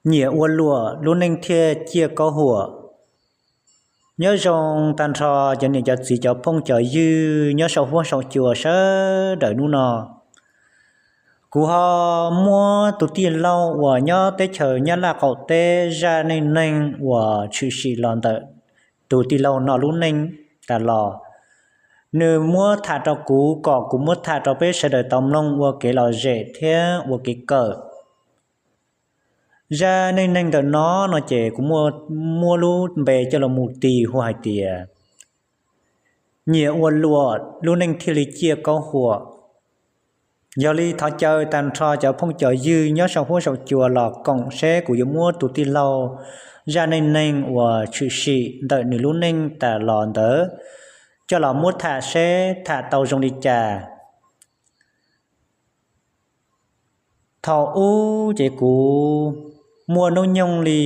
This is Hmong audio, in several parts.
Nyiam ua luam lub neej thiaj ciaj kaub huam. Nyob zoo tag nrho cov niam cov txiv cov phooj cov ywg nyob saum huab saum cua sawv daws hnub no. Kuv ho muab tus tij laug uas nyob teb chaws Nyab Laj qaum teb zaj neej neeg uas tshwm sim los ntawm tus tij laug no lub neej tas los, nws muab tham rau kuv kom kuv muab tham rau peb sawv daws tau mloog ua kev lom zem thiab ua kev kawm. Zaj neej neeg ntawm no no ces kuv muab lub npe coj los mus tis hu hais tias nyiam ua luam lub neej thiaj li ciaj kaub huam. Yog li thov caw tag nrho cov phooj cov ywg nyob saum huab saum cua los koom seb kuv yuav muab tus tij laug zaj neej neeg uas tshwm sim ntawm nws lub neej tas los ntawd coj los muab tham seb tham tau zoo li cas. Thaum ub ces kuv muaj hnub nyoog li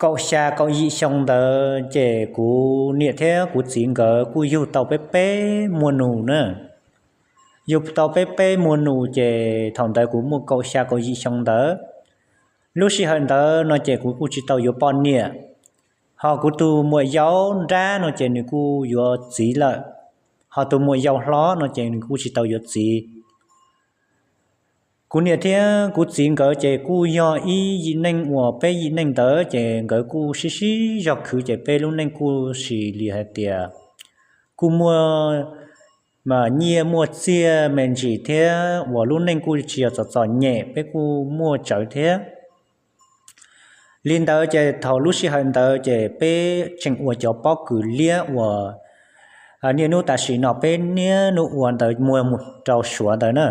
kaum xya kaum yim xyoo ntawd ces kuv niam thiab kuv txiv nkawd kuj yug tau peb peb muaj nus na. Yug tau peb peb muaj nus ces thaum ntawd kuv muaj kaum xya kaum yim xyoo ntawd. Lub sij hawm ntawd no ces kuv kuj tsis tau yuav poj niam, ho kuv tus muam yau nrab no ces nws kuj yuav txiv lawm, ho tus muam yau hlob no ces nws kuj tsis tau yuav txiv. Kuv niam thiab kuv txiv nkawd ces kuj yog ib yim neej uas peb yim neej ntawd ces nkawd kuj sib sib zog khwv ces peb lub neej kuj sis li hais tias kuj muaj nyiaj muaj txiaj me ntsis thiab uas lub neej kuj tsis yog txom txom nyem, peb kuj muaj tsawv thiab. Li ntawd ces thaum lub sij hawm ntawd ces peb tseem ua cov pob kws liab uas niaj hnub tam sim no peb niaj hnub ua ntawd muag mus rau Suav ntawd na.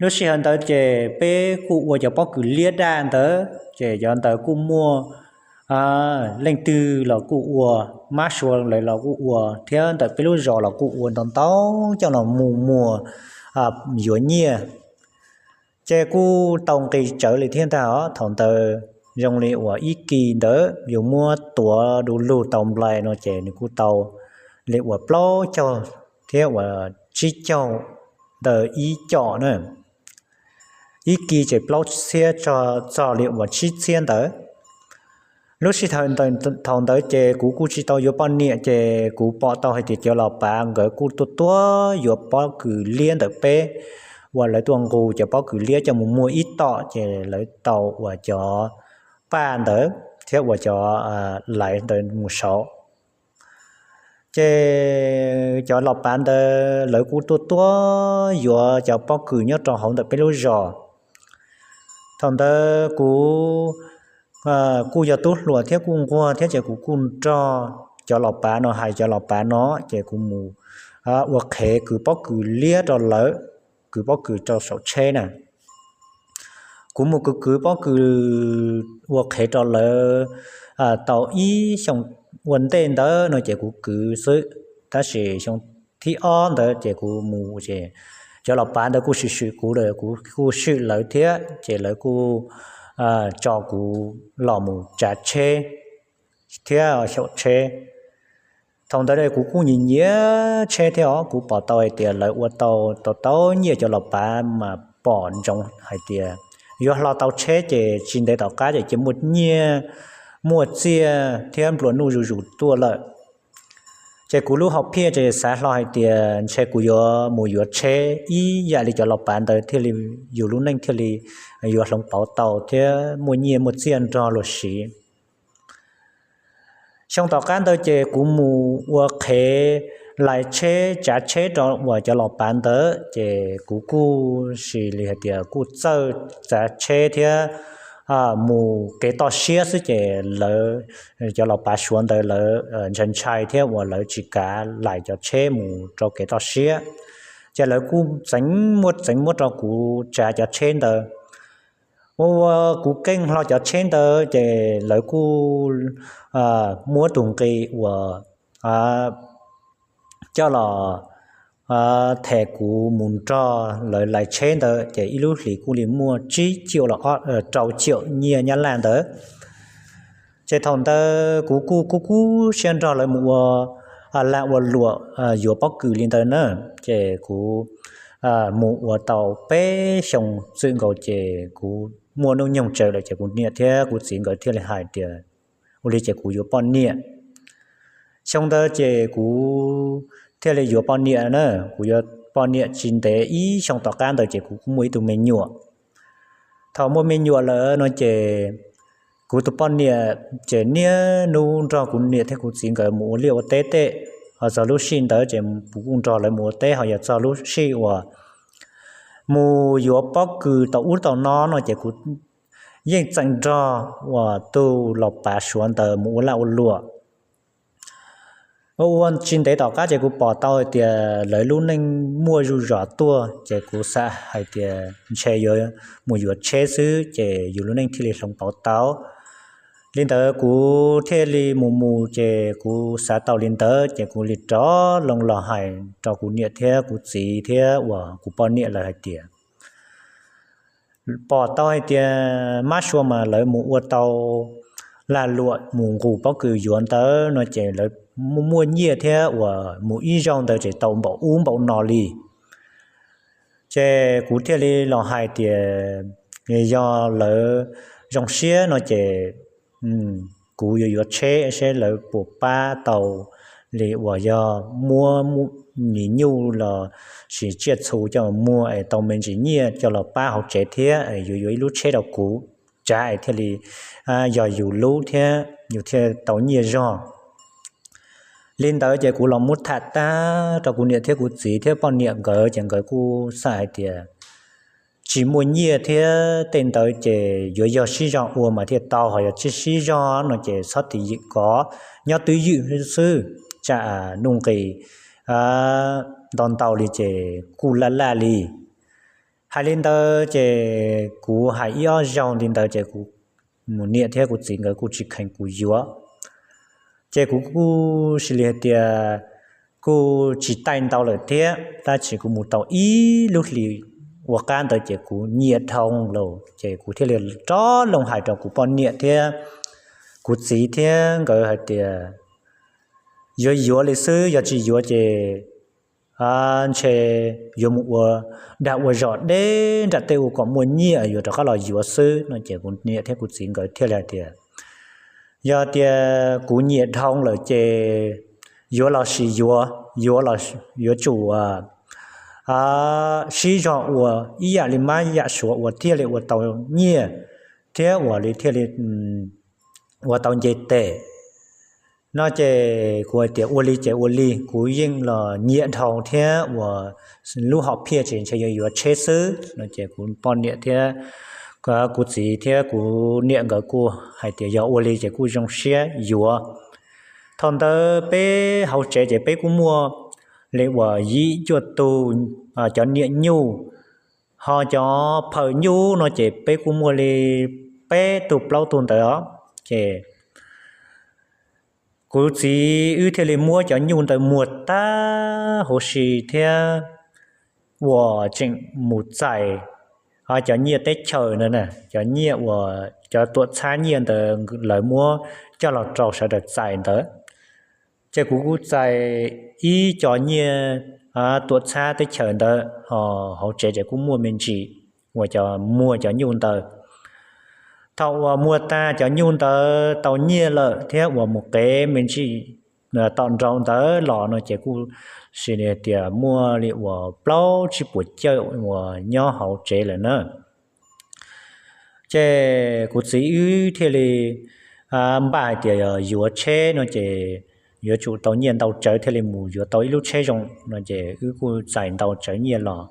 Lub sij hawm ntawd ces peb kuj ua cov pob kws liab daj ntawd ces cov ntawd kuj muaj, leej twg los kuj ua, mab sua lawv los kuj ua thiab ntawm peb lub zos los kuj ua ntau ntau coj los mus muag yuav nyiaj. Ces kuj tau nqis tsawv li thiab ntag os. Thaum ntawd zoo li uas ib kis ntawd yus muab tuav du lug tau nplai no ces nws kuj tau li uas plaub caug thiab uas tsib caug ntawm ib com na. Ib kis ces plaub txhiab txog li uas tsib txhiab ntawd. Lub sij hawm thaum ntawd ces kuv kuj tsis tau yuav poj niam ces kuv pom tau hais tias cov los pav nkawd kuj tuaj tuaj yuav pob kws liab ntawm peb, uas lawv tuaj nqus cov pob kws liab coj mus muag ib tom ces lawv tau uas cov paj ntawd thiab uas cov laiv ntawd mus saud. Ces cov los pav ntawd lawv kuj tuaj tuaj yuav cov pob kws nyob rau hauv ntawm peb lub zos. Thaum ntawd kuv kuj yog tub hluas thiab kuj nquag thiab ces kuv kuj nrog cov los pav no hais cov los pav no ces kuv mus ua qhev kwv pob kws liab rau lawv, kwv pob kws rau saum tsheb na. Kuv mus kwv kwv pob kws ua qhev rau lawv tau ib xyoo ua ntej ntawd no ces kuv kwv xwb, tab sis xyoo thib ob ntawd ces kuv mus ces cov los pav ntawd kuj swm swm kuv lawm, kuv kuj swm lawv thiab ces lawv kuj tso kuv los mus tsav tsheb thiab xyaum tsheb. Thaum ntawd kuv kuj nyiam nyiam tsheb thiab os, kuv pom tau hais tias lawv ua tau tau tau nyiaj, cov los pav mas pom ntsoov hais tias yuav hlo tau tsheb ces tsis ntev tom qab ces cia muaj nyiaj muaj txiaj thiab nplua nuj zuj zus tuaj lawm. Ces kuv lub hom phiaj ces xav hlo hais tias ntshe kuv yuav mus yuav tsheb ib yam li cov los pav ntawd thiaj li yus lub neej thiaj li yuav hloov pauv tau thiab muaj nyiaj muaj txiaj nrog luag siv. Xyoo tom qab ntawd ces kuv mus ua qhev lais tsheb tsav tsheb rau uas cov los pav ntawd ces kuv kuj sis li hais tias kuj txawj tsav tsheb thiab mus kev toj siab xwb ces lawv cov los pav Suav ntawd lawv ntshai ntshai thiab uas lawv tsis kav lais cov tsheb mus rau kev toj siab, ces lawv kuj txeev muab txeev muab rau kuv tsav cov tsheb ntawd. Ua ua kuv keej hlo cov tsheb ntawd ces lawv kuj muab tus nqi uas coj los them kuv mus nrog lawv lais tsheb ntawd ces ib lub hlis kuj li muaj tsib caum los rau caum nyiaj Nyab Laj ntawd. Ces thaum ntawd kuv kuj kub kub siab nrog lawv mus ua lag ua luam yuav pob kws li ntawd na. Ces kuv mus ua tau peb xyoo txwm nkaus ces kuv muaj hnub nyoog tsawg lawm ces kuv niam thiab kuv txiv nkawd thiaj li hais tias ua li ces kuv yuav poj niam. Xyoo ntawd ces kuv thiaj li yuav poj niam na, kuv yuav poj niam tsis ntev ib xyoo tom qab ntawd ces kuv kuj muaj ib tug me nyuam. Thaum muaj me nyuam lawm no ces kuv tus poj niam ces niaj hnub nrog kuv niam thiab kuv txiv nkawd mus ua liaj ua teb tej, ho txog lub sij ntawd ces kuv kuj nrog lawv mus ua teb, ho yog txog lub sij uas mus yuav pob kws tau ub tau no no ces kuv yeej txeem nrog uas tus los pav Suav ntawd mus ua laj ua luam. Ua ua tsis ntev tom qab ces kuv pom tau hais tias lawv lub neej muaj zuj zos tuaj ces kuv xav hais tias ntshe yuav mus yuav tsheb xwb ces yus lub neej thiaj li hloov pauv tau. Li ntawd kuv thiaj li mus mus ces kuv xav tau li ntawd ces kuv li rov loo los hais rau kuv niam thiab kuv txiv thiab uas kuv poj niam lawv hais tias pom tau hais tias mab sua mas lawv mus ua tau lag luam mus nqus pob kws yuav ntawd no ces lawv muaj nyiaj thiab uas mus ib zaug ntawd ces tau npaum ub npaum no li. Ces kuv thiaj li los hais tias yog lawv zoo siab no ces kuv yuav yuav tsheb seb lawv puas pab tau li uas yog muab nim nyuj los sis tsiaj txhu coj muag es tau me ntsis nyiaj coj los pab hauv tsev thiab yuav yuav ib lub tsheb rau kuv, tsam es thiaj li yog yus lub thiab yus thiaj tau nyiaj zog. Li ntawd ces kuv los muab tham tag rau kuv niam thiab kuv txiv thiab poj niam nkawd ces nkawd kuj xav hais tias tsis muaj nyiaj thiab tej ntawd ces yuav yog sib zog ua mas thiaj tau, ho yog tsis sib zog no ces txhob tiv yim kov, nyob twj ywm xwb, tsam nuj nqis ntau ntau li ces kuj laj laj li. Hais li ntawd ces kuv hais ib ob zaug li ntawd ces kuv mus niam thiab kuv txiv nkawd kuj tsis kheev kuv yuav. Ces kuv kuj sis li hais tias kuj tsis taij ntau lawm thiab, tab sis kuv mus tau ib lub hli ua qab ntawd ces kuv nyiam dhau lawm ces kuv thiaj li rov loo hais rau kuv poj niam thiab kuv txiv thiab nkawd hais tias yuav yuav li xwb, yog tsis yuav ces ntshe yuav mus ua dag ua zog deb nram tej ua kom muaj nyiaj yuav rov qab los yuav xwb no ces kuv niam thiab kuv txiv nkawd thiaj li hais tias yog tias kuv nyiam dhau lawm ces yuav los sis yuav, yuav los yuav tsum sib zog ua ib yam li mab yam suav ua thiaj li ua tau nyiaj thiab ua li thiaj li ua tau nce tes no ces kuv hais tias ua li ces ua li, kuv yeej los nyiam dhau thiab uas lub hom phiaj ces ntshe yuav yuav tsheb xwb no ces kuv poj niam thiab kuv txiv thiab kuv niam nkawd kuj hais tias yog ua li ces kuj zoo siab yuav. Thaum ntawd peb hauv tsev ces peb kuj muaj li uas yim cuaj tug cov niam nyuj, ho cov phawm nyuj no ces peb kuj muaj li peb tug plaub tug ntawd os. Ces kuv txiv wb thiaj li muab cov nyuj ntawd muag tag huv si thiab uas tseem mus txais cov nyiaj teb chaws ntawd, cov nyiaj uas cov tuam txhab nyiaj ntawd lawv muab coj los rau sawv daws txais ntawd. Ces kuv kuj txais ib co nyiaj tuam txhab teb chaws ntawd, hauv tsev ces kuj muaj me ntsis uas cov muag cov nyuj ntawd. Thaum uas muag tag cov nyuj ntawd tau nyiaj lawm thiab uas mus qev me ntsis tom nraud ntawd los no ces kuj sis li tias muaj li uas plaub tsib puas cawm uas nyob hauv tsev lawm na. Ces kuv txiv wb thiaj li npaj hais tias yuav tsheb no ces yuav tsum tau nyiaj ntau tsawv thiaj li mus yuav tau ib lub tsheb zoo no ces wb kuj txais ntau tsawv nyiaj los.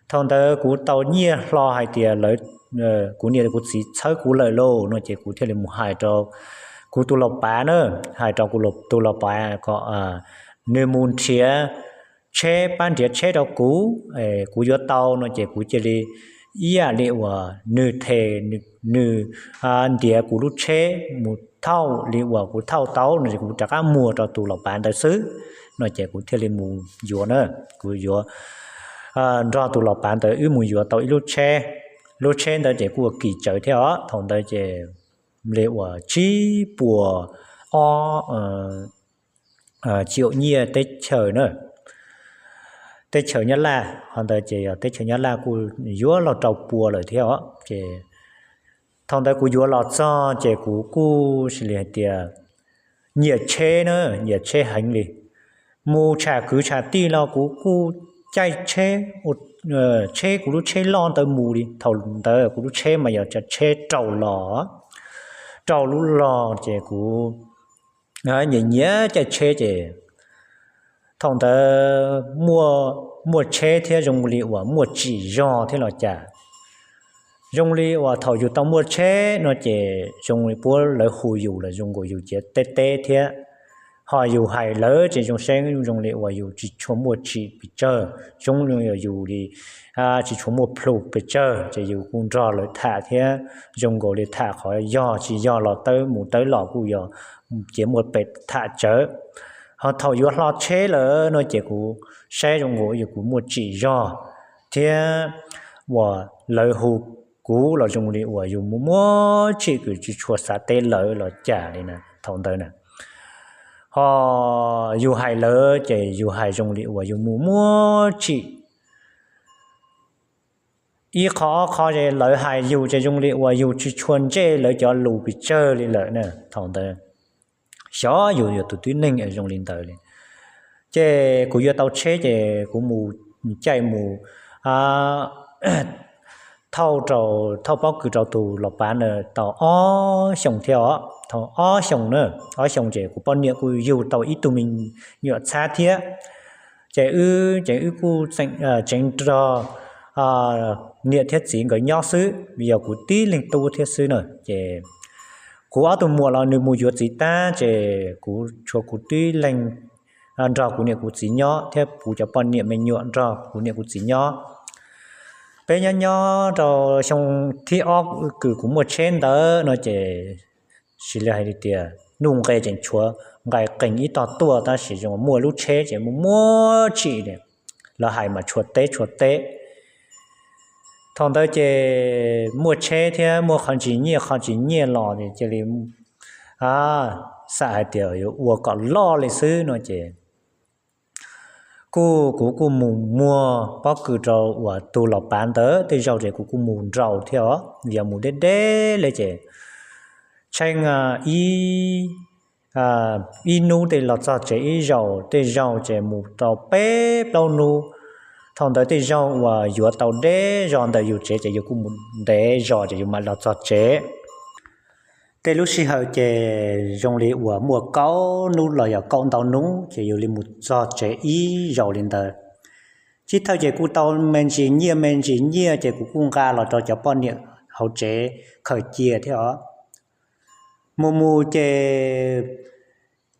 Thaum ntawd kuv tau nyiaj hlo hais tias lawv, kuv niam kuv txiv txhawb kuv lawm lauj no ces kuv thiaj li mus hais rau kuv tus los pav na, hais rau kuv tus los pav kom nws mus nrhiav tsheb, pab nrhiav tsheb rau kuv, kuv yuav tau no ces kuv cia li ib yam li uas nws them, nws ntiav kuv lub tsheb mus thauj li uas kuv thauj tau no ces kuv rov qab muag rau tus los pav ntawd xwb no ces kuv thiaj li mus yuav na. Kuv yuav nrog tus los pav ntawd wb mus yuav tau ib lub tsheb. Lub tsheb ntawd ces kuj ua kis tsawv thiab os, thaum ntawd ces li uas tsib puas ob cim nyiaj teb chaws na. teb chaws Nyab Laj, ho ntawd ces yog teb chaws Nyab Laj kuj yuav los rau pua lawm thiab os. Ces thaum ntawd kuv yuav los txog ces kuv kuj sis li hais tias nyiam tsheb na, nyiam tsheb heev li. Mus tsham kwv tsham tij los kuv kuj caij tsheb, tsheb kuv lub tsheb loj ntawd mus li. Thaum ntawd kuv lub tsheb mas yog cov tsheb rau los, rau lub los ces kuv nyiam nyiam caij tsheb ces thaum ntawd muaj tsheb thiab zoo li uas muaj tsim zog thiab los cas. Zoo li uas thaum yus tau muaj tsheb no ces zoo li puab lawv hu yus los zoo nkaus yus ciav teb teb thiab. Ho yus hais lawv ces zoo saib zoo li uas yus tsis tshua muaj tsim pes tsawg, zoo li yus li tsis tshua muaj plhu pes tsawg ces yus kuj nrog lawv tham thiab zoo nkaus li tham qhov yog tsis yog los tawb mus tawb los kuj yog ces muaj pes tham tsawv. Ho thaum yuav hlo tsheb lawm no ces kuv saib zoo nkaus yus kuv muaj tsim zog thiab uas lawv hu kuv los zoo li uas yus muaj muaj tsim kws tsis tshua xav teb lawv los cas li na thaum ntawd na. Ho yus hais lawv ces yus hais zoo li uas yus muaj muaj tsim. Ib qho ob qho es lawv hais yus ces zoo li uas yus tsis tshua ntsej lawv cov lus pes tsawg li lawm na thaum ntawd. Xyov yus yog tus tib neeg zoo li ntawd li. Ces kuv yuav tau tsheb ces kuv mus caij mus thauj, thauj pob kws rau tus los pav na tau ob xyoos thiab os. Thaum ob xyoos na, ob xyoos ces kuv poj niam kuj yug tau ib tug me nyuam txhab thiab. Ces wb, ces wb kuj tseem nrog niam thiab txiv nkawd nyob xwb, yog kuv tib leeg tub thiab xwb na. Ces kuv ob tug muam los nws mus yuav txiv tag ces kuv tshuav kuv tib leeg nrog kuv niam kuv txiv nyob thiab kuv cov poj niam me nyuam nrog kuv niam kuv txiv nyob. Peb nyob nyob rau xyoo thib ob kws kuv muaj tsheb ntawd no ces sis li hais tias nuj nqe tseem tshuav nqai qees ib tog tuaj tab sis zoo muaj lub tsheb ces muaj muaj tsim li, lawv hais mas tshua teb tshua teb. Thaum ntawd ces muaj tsheb thiab muaj qhov ntsis nyiaj qhov ntsis nyiaj los ces cia li xam hais tias yuav ua kom loj li xwb no ces kuj, kuv kuj mus muag pob kws rau uas tus los pav ntawd tej zaug ces kuv kuj mus nraus thiab os, yog mus deb deb li ces tsheej ib, ib hnub tej los txog tsev ib zaug, tej zaug ces mus rau peb plaub hnub. Thaum ntawd tej zaug uas yuav tau deb zos ntawm yus tsev ces yus kuj mus ntev zos ces yus mam los txog tsev. Tej lub sij hawm ces zoo li uas muaj kaum hnub los yog kaum ntau hnub ces yus li mus txog tsev ib zaug li ntawd. Thib thawj ces kuj tau me ntsis nyiaj me ntsis nyiaj ces kuv kuj nqa los rau cov poj niam hauv tsev khaws cia thiab os. Mus mus ces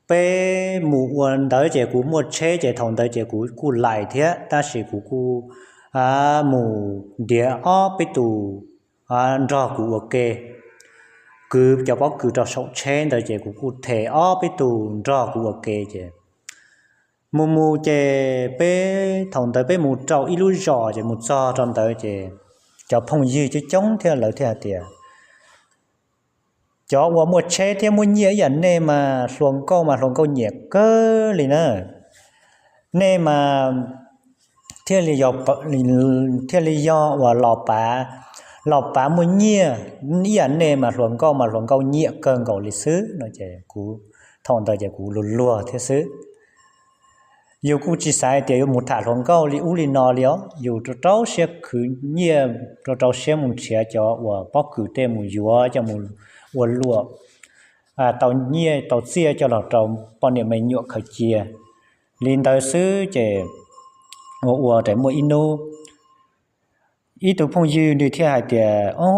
peb mus ua ntawd ces kuv muaj tsheb ces thaum ntawd ces kuv kuj lais thiab tab sis kuv kuj mus ntiav ob peb tus nrog kuv ua ke, kwv cov pob kws rau saum tsheb ntawd ces kuv kuj them ob peb tus nrog kuv ua ke ces mus mus ces peb, thaum ntawd peb mus rau ib lub zos ces mus txog rau ntawd ces cov phooj ywg coob coob thiab lawv thiaj hais tias cov uas muaj tsheb thiab muaj nyiaj ib yam nej mas hluas nkauj mas hluas nkauj nyiam kawg li na. Nej mas thiaj li yog, thiaj li yog uas los pav, los pav muaj nyiaj, ib yam nej mas hluas nkauj mas hluas nkauj nyiam kawg nkaus li xwb no ces kuv, thaum ntawd ces kuv luag luag thiab xwb. Yus kuj tsis xav hais tias yuav mus tham hluas nkauj li ub li no li os, yus rau rau siab khwv nyiaj, rau rau siab mus nrhiav cov uas pob kws tej mus yuav coj mus ua luam tau nyiaj tau txiaj coj los rau poj niam me nyuam khaws cia li ntawd xwb ces ua ua ces muaj ib hnub ib tug phooj ywg nws thiaj hais tias, O,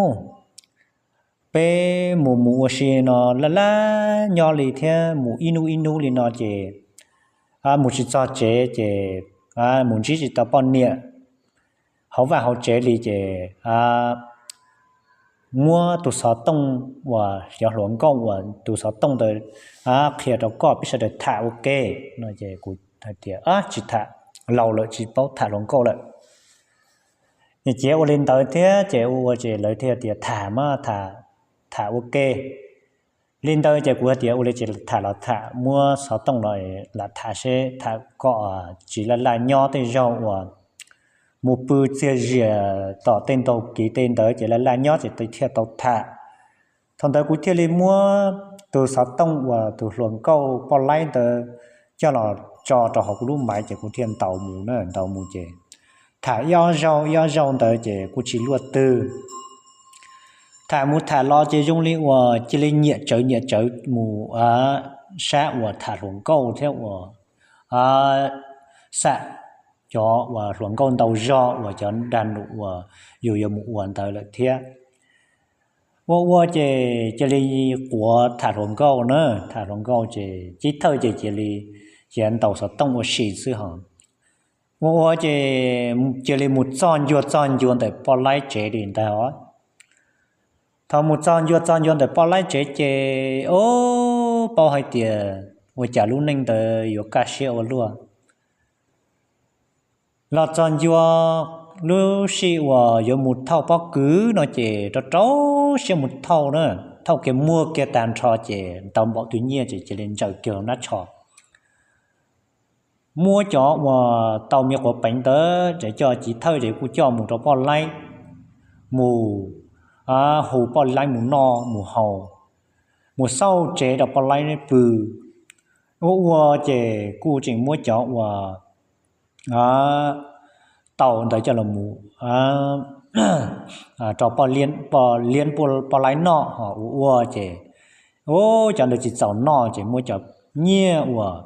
peb mus mus ua si no laj laj nyob li thiab mus ib hnub ib hnub li no ces mus tsis txog tsev ces mus ntsib tsis tau poj niam hauv vaj hauv tsev li ces muab tus xov tooj uas cov hluas nkauj uas tus xov tooj ntawd qhia rau koj peb sawv daws tham ua ke no ces kuv hais tias tsis tham, laus lawm tsis paub tham hluas nkauj lawm. Ces ua li ntawd thiab ces ua ua ces lawv thiaj tias tham mas tham, tham ua ke. Li ntawd ces kuv hais tias ua li ces tham los tham, muab xov tooj los lam tham seb, tham kom tsis laj laj nyob, tej zaug uas mus pw txiag zias tom tej ntug kev tej ntawd ces laj laj nyob ces thiaj tau tham. Thaum ntawd kuv thiaj li muab tus xov tooj uas tus hluas nkauj poj laib ntawd coj los tso rau hauv kuv lub maiv ces kuv thiaj ntaus mus na, ntaus mus ces tham ib ob zaug ib ob zaug ntawd ces kuj tsis luaj twg. Tham mus tham los ces zoo li uas cia li nyiam tsawv nyiam tsawv mus sab uas tham hluas nkauj thiab uas xam cov uas hluas nkauj ntau zog uas cov dag num uas yus yuav mus ua ntawd lawm thiab. Ua ua ces cia li quav tham hluas nkauj na, tham hluas nkauj ces Chiv Thawj ces cia li, cia ntaus xov tooj ua si xwb hos. Ua ua ces cia li mus txog ncua txog ncua ntawm poj laib tsev li ntag os. Thaum mus txog ncua txog ncua ntawm poj laib tsev ces, o, paub hais tias ua cas lub neej ntawd yuav kaj siab ua luaj. Los txog ncua lub sij uas yuav mus thauj pob kws no ces rau rau siab mus thauj na, thauj kiag muag kiag tag nrho ces tau npaum twg nyiaj ces cia li ntsaws kiag nab tsho. Muab cov uas tau me quav peev ntawd ces coj Chiv Thawj ces kuj coj mus rau poj laib, mus hu poj laib mus noj mus haus, mus xauj tsev rau poj laib pw. Ua ua ces kuj tseem muab cov uas tau ntawd coj los mus rau poj laib noj ho ua ua ces, u, cov ntawd tsis txaus noj ces muab cov nyiaj uas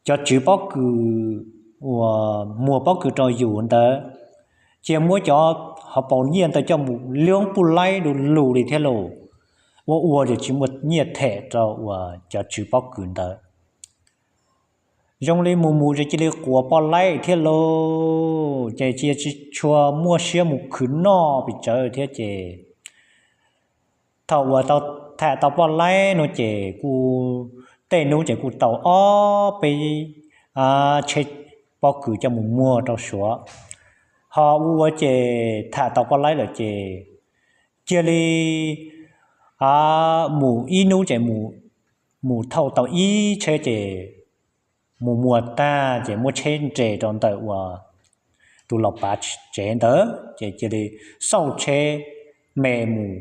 cov tswv pob kws uas muag pob kws rau yus ntawd, cia muab cov hauv paus nyiaj ntawd coj mus liab poj laib du lug li thiab lauj. Ua ua ces tsis muaj nyiaj them rau uas cov tswv pob kws ntawd. Zoo li mus mus ces cia li quav poj laib thiab lauj, ces cia tsis tshua muaj siab mus khwv noj pes tsawv thiab ces thaum uas tau tham tau poj laib no ces kuj tej hnub ces kuj tau ob peb tsheb pob kws coj mus muag rau Suav. Ho ua ua ces tham tau poj laib lawm ces cia li mus ib hnub ces mus thauj tau ib tsheb ces mus muag tag ces muab tsheb nres rau ntawm uas tus laus pav tsev ntawd ces cia li xauj tsheb me mus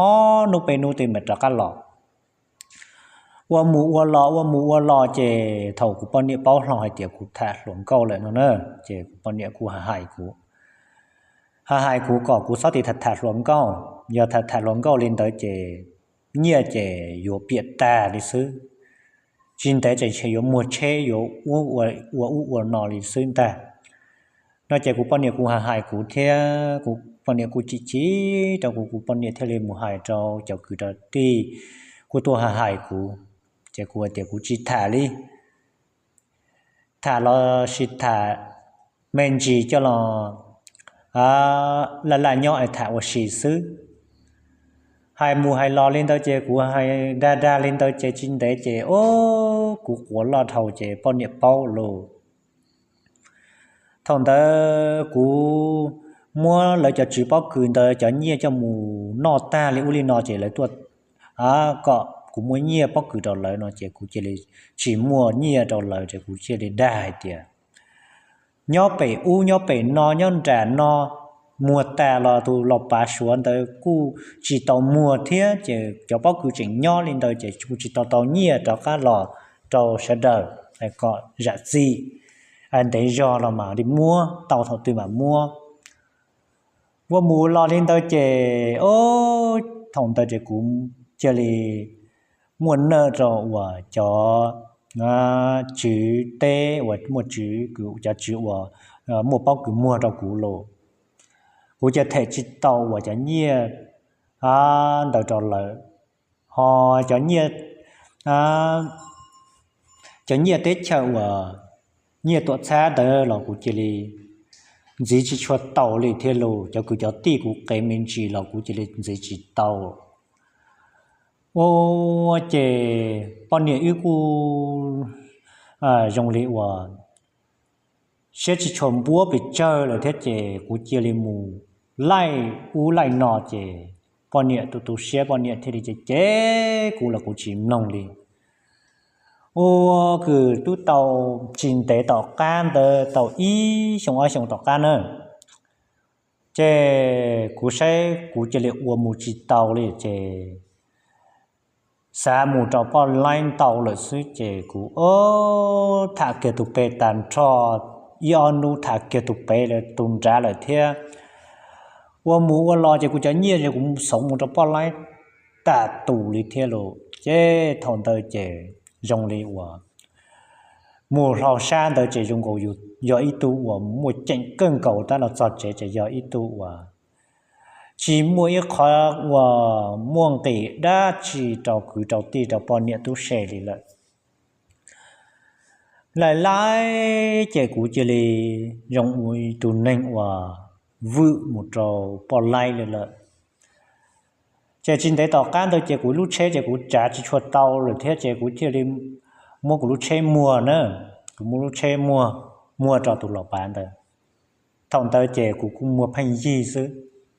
ob hnub peb hnub tej mam rov qab los. Ua mus ua los ua mus ua los ces thaum kuv poj niam paub hlo hais tias kuv tham hluas nkauj lawm no na, ces kuv poj niam kuj hais hais kuv, hais hais kuv kom kuv txhob tiv tham tham hluas nkauj. Yog tham tham hluas nkauj li ntawd ces nyiaj ces yuav piam tag li xwb, tsis ntev ces ntshe yuav muag tsheb yuav ua ub ua no li xwb ntag. No ces kuv poj niam kuj hais hais kuv thiab, kuv poj niam kuj chim chim rau kuv, kuv poj niam thiaj li mus hais rau cov kwv cov tij kuj tuaj hais hais kuv, ces kuv hais tias kuv tsis tham li. Tham los sis tham me ntsis coj los laj laj nyob es tham ua si xwb. Hais mus hais los li ntawd ces kuv hais dag dag li ntawd ces tsis ntev ces, o, kuv quav loj dhau ces poj niam paub lauj. Thaum ntawd kuv muab lawv cov tswv pob kws ntawd cov nyiaj coj mus noj tag li ub li no ces lawv tuaj kom kuv muab nyiaj pob kws rau lawv no ces kuv cia li tsis muaj nyiaj rau lawv ces kuv cia li dag hais tias nyob pem ub nyob pem no nyob nram no muag tas los tus laus pav Suav ntawd kuj tsis tau muag thiab ces cov pob kws tseem nyob li ntawd ces kuj tsis tau tau nyiaj rov qab los rau sawv daws kom zam txim. Ntev zog los mam li muab, tau thaum twg mam muab. Ua mus los li ntawd ces, o, thaum ntawd ces kuv cia li muaj nawj rau uas cov tswv teb uas muaj tswv, cov tswv uas muaj pob kws muag rau kuv los, kuv cia them tsis tau uas cov nyiaj ntawd rau lawv. Ho cov nyiaj, cov nyiaj teb chaws uas nyiaj tuam txhab ntawd los kuv cia li ntxiv tsis tshua tau li thiab los cov kwv cov tij kuv qev me ntsis los kuv cia li ntxiv tsis tau. Ua ces poj niam wb kuj zoo li uas siab tsis tshua npuab pes tsawg lawm thiab ces kuv cia li mus laij ub laij no ces poj niam tu tu siab, poj niam thiaj li cem cem kuv los kuv tsis mloog li. Ua kws twb tau tsis ntev tom qab ntawd, tau ib xyoo ob xyoo tom qab na, ces kuv saib kuv cia li ua mus tsis tau li ces xav mus rau poj laib ntau lawm xwb ces kuv tham kiag tus pem tag nrho, ib ob hnub tham kiag tus pem lawm tus nrad lawm thiab. Ua mus ua los ces kuv cov nyiaj ces kuv xoov mus rau poj laib tag tus li thiab los ces thaum ntawd ces zoo li uas mus hlau sab ntawd ces zoo nkaus yus yog ib tug uas muaj ceem kawg nkaus, tab los txog tsev ces yog ib tug uas tsis muaj ib qhov uas muaj nqis dab tsi rau kwv rau tij rau poj niam tub se li lawm. Laim laim ces kuv cia li zoo ua ib tug neeg uas vwm mus rau poj laib li lawm. Ces tsis ntev tom qab ntawd ces kuv lub tsheb ces kuv tsav tsis tshua tau lawm thiab ces kuv thiaj li muab kuv lub tsheb muag na, kuv muab lub tsheb muag, muag rau tus los pav ntawd. Thaum ntawd ces kuv kuj muag pheej yig xwb,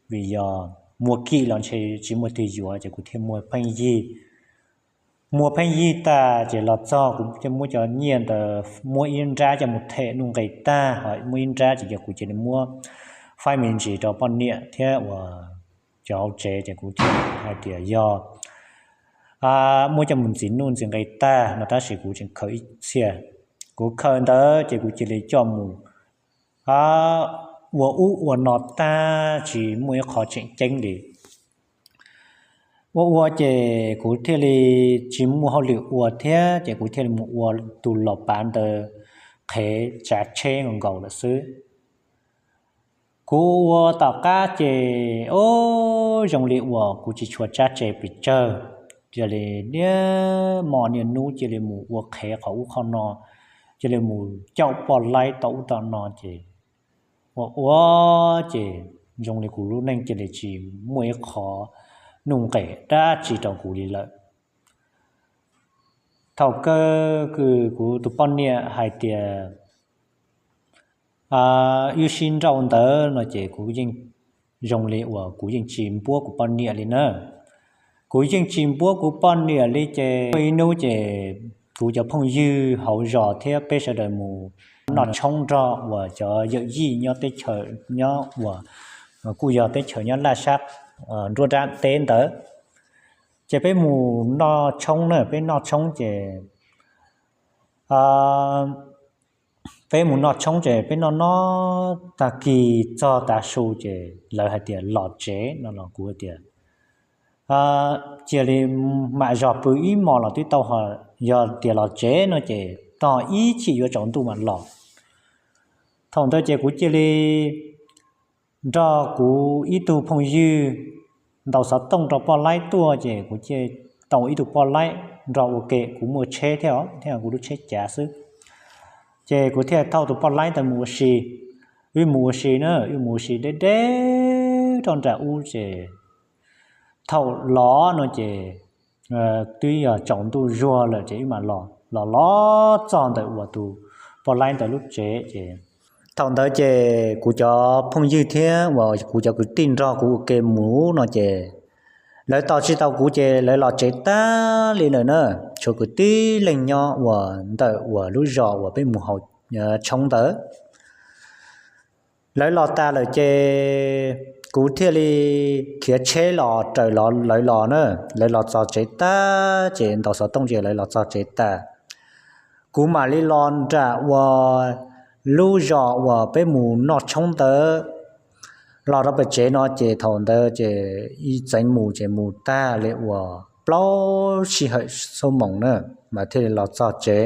vim yog muag kim los ntshe tsis muaj twg yuav ces kuv thiaj muag pheej yig. Muag pheej yig tag ces los txog kuv thiaj muab cov nyiaj ntawd muab ib nrab coj mus them nuj nqis tag, ho muab ib nrab ces yog kuv cia li muab faib me ntsis rau poj niam thiab uas cov hauv tsev ces kuv thiaj hais tias yog muab coj mus ntxiv nuj ntxiv nqis tag no tab sis kuv tseem khaws ib txhia. Kuv khaws ntawd ces kuv cia li coj mus ua ub ua no tag tsis muaj ib qho tseem ceeb li. Ua ua ces kuv thiaj li tsis muaj hauj lwm ua thiab ces kuv thiaj li mus ua tus los pav ntawd qhev tsav tsheb nkaus lawm xwb. Kuv ua tom qab ces o, zoo li uas kuv tsis tshua tsab tse pes tsawg, cia li niaj hmo niaj hnub cia li mus ua qhev qhov ub qhov no, cia li mus caum poj laib tom ub tom no ces ua ua ces zoo li kuv lub neej cia li tsis muaj ib qho nuj nqis dab tsi rau kuv li lawm. Thaum kawg kws kuv tus poj niam hais tias wb sib nrauj ntawd no ces kuv yeej zoo li uas kuv yeej tsis npuab kuv poj niam li na. Kuv yeej tsis npuab kuv poj niam li ces muaj ib hnub ces kuv cov phooj ywg hauv zos thiab peb sawv daws mus noj tshoob nrog uas cov yawm yij nyob teb chaws nyob uas kuj yog teb chaws nyob laj sab nruab nrab teb ntawd. Ces peb mus noj tshoob na, peb noj tshoob ces peb mus noj tshoob ces peb noj noj tag kis txog tav su ces lawv hais tias los tsev no los kuv hais tias cia li mam zog pw ib hmos los twb tau, yog tias los tsev no ces tos ib chim yuav tsaus ntuj mam los. Thaum ntawd ces kuv cia li nrog kuv ib tug phooj ywg ntaus xov tooj rau poj laib tuaj ces kuv cia tau ib tug poj laib nrog ua ke, kuv muaj tsheb thiab os, thiab kuv lub tsheb cav xwb. Ces kuv thiaj thauj tus poj laib ntawd mus ua si. Wb mus ua si na, wb mus ua si deb deb rau nram ub ces thaum los no ces twb yog tsaus ntuj zuag lawm ces wb mam los, los los txog ntawm uas tus poj laib ntawd lub tsev ces thaum ntawd ces kuv cov phooj ywg thiab uas kuv cov kwv tij nrog kuv ua ke mus no ces lawv tos tsis tau kuv ces lawv los tsev tag li lawm na. Tshuav kwv tib leeg nyob uas ntawm uas lub zos uas peb mus haus tshoob ntawd. Lawv los tas lawm ces kuv thiaj li khiav tsheb los raws lawv los na. Lawv los txog tsev tag ces ntaus xov tooj ces lawv los txog tsev tas, kuv mam li los nram uas lub zos uas peb mus noj tshoob ntawd. Los rau pem tsev no ces thaum ntawd ces ib txeev mus ces mus tag li uas plaub sij hawm xuab moos na mas thiaj li los txog tsev.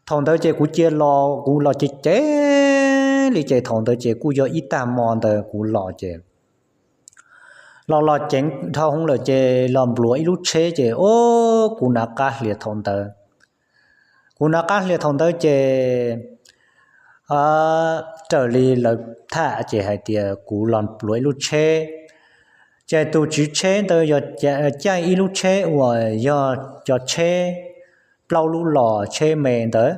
Thaum ntawd ces kuv cia los, kuv los ceev ceev li ces thaum ntawd ces kuj yog ib tag hmo ntawd kuv los ces los los ceev dhau hwv lawm ces los npluav ib lub tsheb ces o, kuv nav qab hlias thaum ntawd. Kuv nav qab hlias thaum ntawd ces raws li lawv tham ces hais tias kuv los npluav ib lub tsheb, ces tus tswv tsheb ntawd yog caij ib lub tsheb uas yog cov tsheb plaub lub los tsheb me ntawd,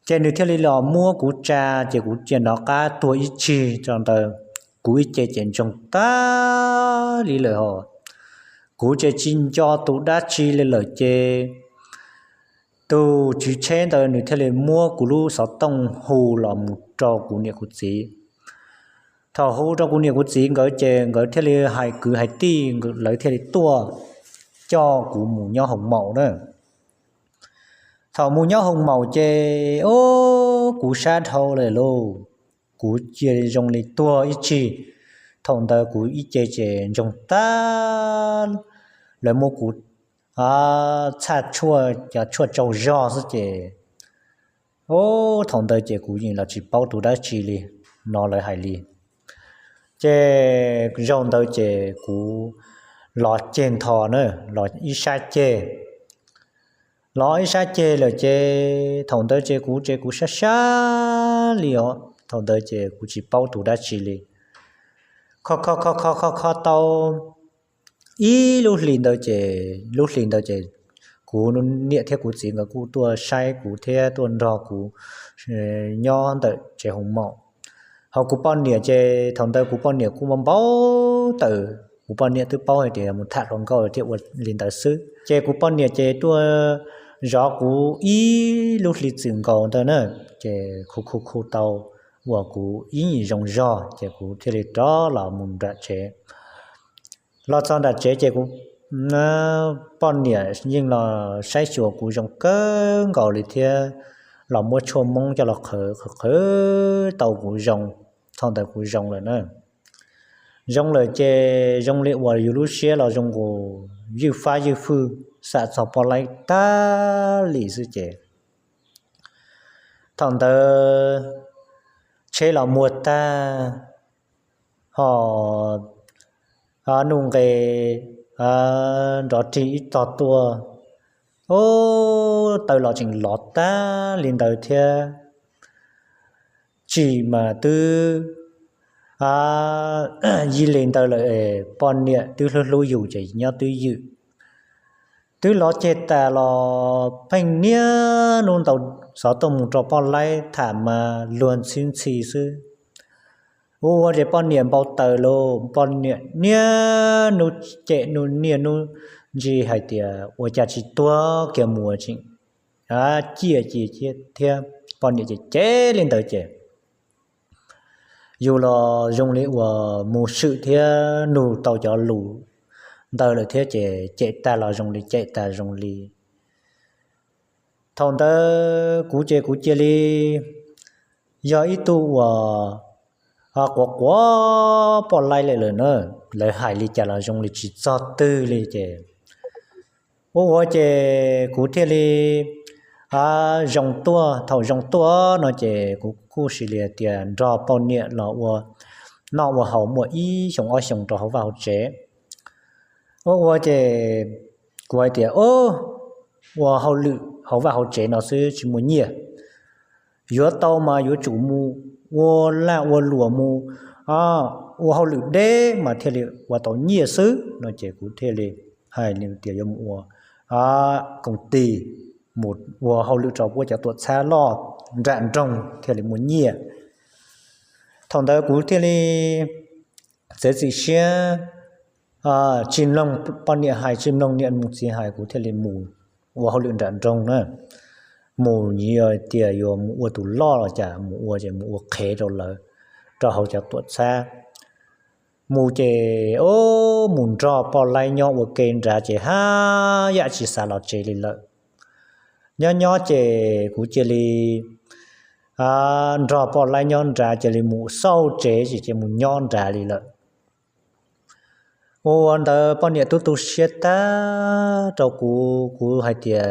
ces nws thiaj li los muab kuv tsa ces kuv cia nov qab tuag ib tsig rau ntawd. kuv ib ce ces ntsoog tag li lawm hos. Kuv ces tsis nco tus dab tsi li lawm ces tus tswv tsheb ntawd nws thiaj li muab kuv lub xov tooj hu los mus rau kuv niam kuv txiv. Thaum hu rau kuv niam kuv txiv nkawd ces nkawd thiaj li hais kwv hais tij, lawv thiaj li tuaj coj kuv mus nyob hoos maum na. Thaum mus nyob hoos maum ces, o, kuv sab dhau lawm lauj, kuv cia zoo li tuag ib tsig. Thaum ntawd kuv ib ce ces ntsoog tag, lawv muab kuv txhaj tshuaj, cov tshuaj tsaug zog xwb ces, o, thaum ntawd ces kuv yeej los tsis paub tus dab tsi li no lawv hais li. Ces zaum ntawd ces kuv los ceg ntho na, los ib sab ceg. Los ib sab ceg lawm ces thaum ntawd ces kuv ces kuv sab sab li os, thaum ntawd ces kuv tsis paub tus dab tsi li. Kho kho kho kho kho kho tau ib lub hli ntawd ces, lub hli ntawd ces kuv niam thiab kuv txiv nkawd kuj tuaj saib kuv thiab tuaj nrog kuv nyob ntawm tsev hoos maum. Ho kuv poj niam ces thaum ntawd kuv poj niam kuj npau taws, kuv poj niam twb paub hais tias mus tham hluas nkauj thiaj ua li ntawd xwb. Ces kuv poj niam ces tuaj zov kuv ib lub hli txwm nkaus ntawd na, ces khu khu khu tau uas kuv ib nyuag zoo zog ces kuv thiaj li rov los mus nram tsev. Los txog nram tsev ces kuv poj niam yeej los saib xyuas kuv zoo kawg nkaus li thiab, los muab tshuaj moob coj los qhwv qhwv qhwv tau kuv zoo. Thaum ntawd kuv zoo lawm na. Zoo lawm ces zoo li uas yus lub siab los zoo nkaus ywj fab ywj fwj, xam txog poj laib tag li xwb ces thaum ntawd tsheb los muag tag, ho nuj nqes nrov rig ib tog tuaj, o, taw los tseem lov tag li ntawd thiab. Tsim mas twb yij li ntawd lawm, poj niam twb hlub hlub yus ces nyob twj ywm. Twb lov ceg tas los pheej niaj hnub ntaus xov tooj mus rau poj laib tham mas luag ntxhi ntxhi xwb. Ua ua ces poj niam npau taws lauj, poj niam niaj hnub cem niaj hnub ntsis hais tias ua cas tsis tuag kiag mus tseem ciaj ci thiab. Poj niam ces cem li ntawd ces yus los zoo li uas mus swm thiab nug tau cov lus ntawd lawm thiab ces cem tag los zoo li cem tas zoo li. Thaum ntawd kuv ces kuv cia li yog ib tug uas quav quav poj laib li lawm na, lawv hais li cas los zoo li tsis txog twg li ces ua ua ces kuv thiaj li zoo tuaj. Thaum zoo tuaj no ces kuv kuj sis li tias nrog poj niam los ua noj ua haus muaj ib xyoo ob xyoo rau hauv vaj hauv tsev. Ua ua ces kuv hais tias, ua hauj lwm hauv vaj hauv tsev no xwb tsis muaj nyiaj, yuav tau mas yuav tsum mus ua laj ua luam mus ua hauj lwm deb mas thiaj li ua tau nyiaj xwb no ces kuv thiaj li hais li tias yuav mus ua koom tis, mus ua hauj lwm rau puab cov tuam txhab loj nram nroog thiaj li muaj nyiaj. Thaum ntawd kuv thiaj li txiav txim siab, tsis mloog poj niam hais tsis mloog niam mus txiv hais kuv thiaj li mus ua hauj lwm nram nroog na. Mus nyias tias yuav mus ua tus loj los cas mus ua ces mus ua qhev rau lawv, rau hauv cov tuam txhab. Mus ces mus nrog poj laib nyob ua ke nrad ces haj yam tsis xav los tsev li lawm. Nyob nyob ces kuv cia li nrog poj laib nyob nrad cia li mus xauj tsev ces cia mus nyob nrad li lawm. Ua ua ntawd poj niam tub tu siab tag rau kuv, kuv hais tias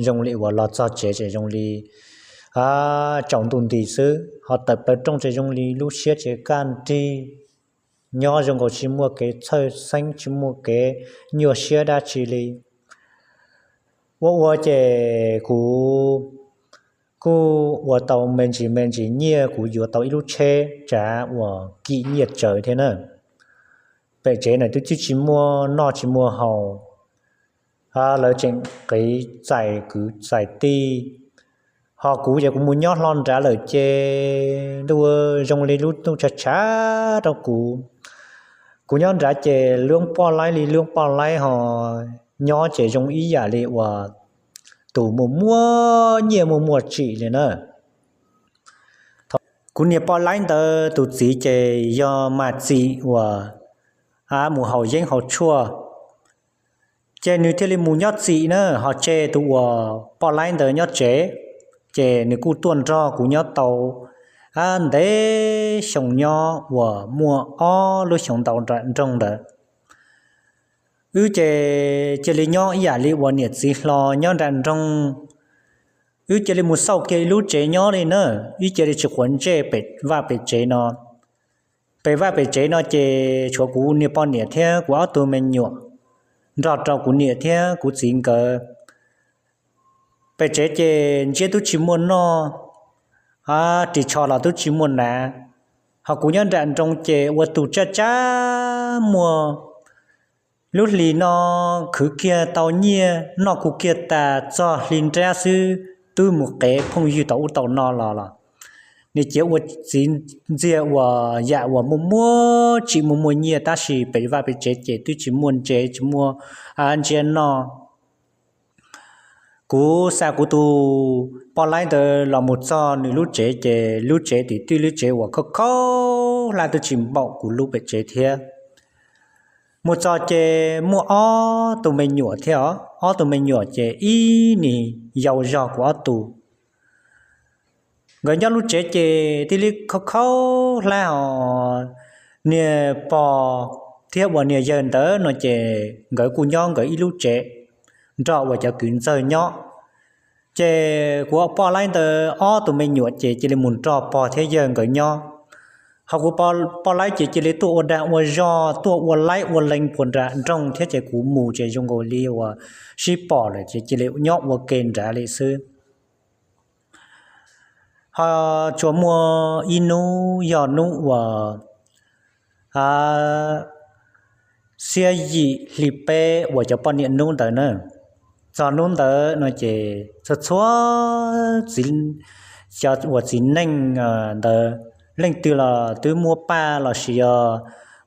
zoo li uas los txog tsev ces zoo li tsaus ntuj nti xwb, ho tawm plaws rooj ces zoo li lub siab tsev kaj nrig, nyob zoo nkaus tsis muaj kev txhawj xeeb tsis muaj kev nyuaj siab dab tsi li. Ua ua ces kuv kuj ua tau me ntsis me ntsis nyiaj, kuv yuav tau ib lub tsheb tsav uas kim nyiaj tsawv thiab na. Pem tsev na twb tsis muaj noj tsis muaj haus, lawv tseem qiv txais kwv txais tij Ho kuv ces kuv mus nyob hlo nrad lawm ces ntuj, zoo li lub ntuj tshav tshav rau kuv. Kuv nyob nrad ces lub poj laib li lub poj laib ho nyob ces zoo ib yam li uas tus muaj muaj nyiaj muaj muaj tsim li na. Kuv niag poj laib ntawd tus txiv ces yog mas txim uas mus haus yeeb haus tshuaj, ces nws thiaj li mus nyob txim na, ho tseg tus uas poj laib ntawd nyob tsev. Ces nws kuj tuaj nrog kuv nyob tau ntev xyoo nyob uas muaj ob lub xyoo ntau nram nroog ntawd. Wb ces cia li nyob ib yam li uas niam txiv hlo nyob nram nroog. Wb cia li mus xauj kiag ib lub tsev nyob li na, wb cia li tsis quav ntsej pem vaj pem tsev no. Pem vaj pem tsev no ces tshuav kuv niag poj niam thiab kuv ob tug me nyuam nrog rau kuv niam thiab kuv txiv nkawd. Pem tsev ces ntsiab twb tsis muaj noj, ris tsho los twb tsis muaj hnav. Ho kuv nyob nram nroog ces ua tus tsaj tsab muag. Lub hlis no khwv kiag tau nyiaj noj kuj kiag tas, txog hli nrab xwb twb mus qev phooj ywg tau ub tau no los los. Nws cia ua txiv ntxiag uas yam uas muaj muaj tsim muaj muaj nyiaj tab sis pem vaj pem tsev ces twb tsis muaj ntsev tsis muaj ntsiab noj. Kuv xa kuv tus poj laib ntawd los mus txog nws lub tsev ces lub tsev tim twj lub tsev uas khaub khaub hlab twb tsis npaum kuv lub pem tsev thiab. Mus txog ces muaj ob tug me nyuam thiab os, ob tug me nyuam ces ib nig yau zog kuv ob tug. Nkawd nyob lub tsev ces tib li khaub khaub hlab os, niag pog thiab uas niag yawg ntawd no ces nkawd kuj nyob nkawd ib lub tsev nrog uas cov kwv ntxawg nyob. Ces kuv poj laib ntawd ob tug me nyuam ces cia li mus nrog pog thiab yawg nkawd nyob. Ho kuv poj laib ces cia li tuaj ua dag ua zog tuaj ua laib ua lees puag nram nroog thiab ces kuv mus ces zoo nkaus li uas sib pom lawm ces cia li nyob ua ke nrad li xwb. Ho tsuas muaj ib hnub yog hnub uas xiab yim hli peb uas cov poj niam hnub ntawd na. Txog hnub ntawd no ces txhua txhua cov uas txiv neej ntawd leej twg los twb muab paj los sis yog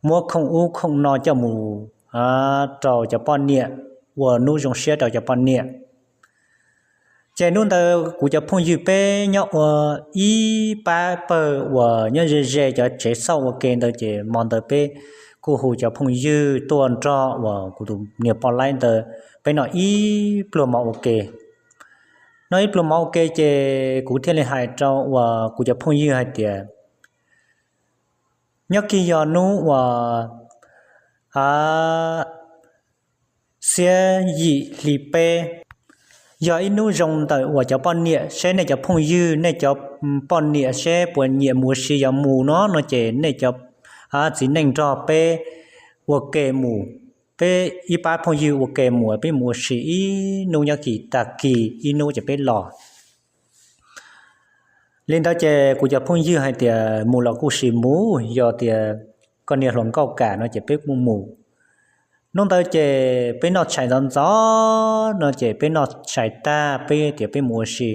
muab khoom ub khoom no coj mus rau cov poj niam, ua hnub zoo siab rau cov poj niam. Ces hnub ntawd kuv cov phooj ywg peb nyob ua ib pab pawg uas nyob ze ze cov tsev xauj ua ke ntawd ces hmo ntawd peb kuj hu cov phooj ywg tuaj nrog uas kuv tus niag poj laib ntawd peb noj ib pluag mov ua ke. Noj ib pluag mov ua ke ces kuv thiaj li hais rau uas kuv cov phooj ywg hais tias, nyob kis yog hnub uas xiab yim hli peb, yog ib hnub zoo ntawm uas cov poj niam, seb nej cov phooj ywg, nej cov poj niam seb puas nyiam mus ua si, yog mus no no ces nej cov txiv neej nrog peb ua ke mus, peb ib pab phooj ywg ua ke mus, peb mus ua si ib hnub, nyob kis tag kis ib hnub ces peb los. Li ntawd ces kuv cov phooj ywg hais tias mus los kuj sim mus, yog tias koj niag hluas nkauj kam no ces peb kuj mus. Hnub ntawd ces peb noj tshais ntxov ntxov no ces peb noj tshais tag peb tias peb mus ua si.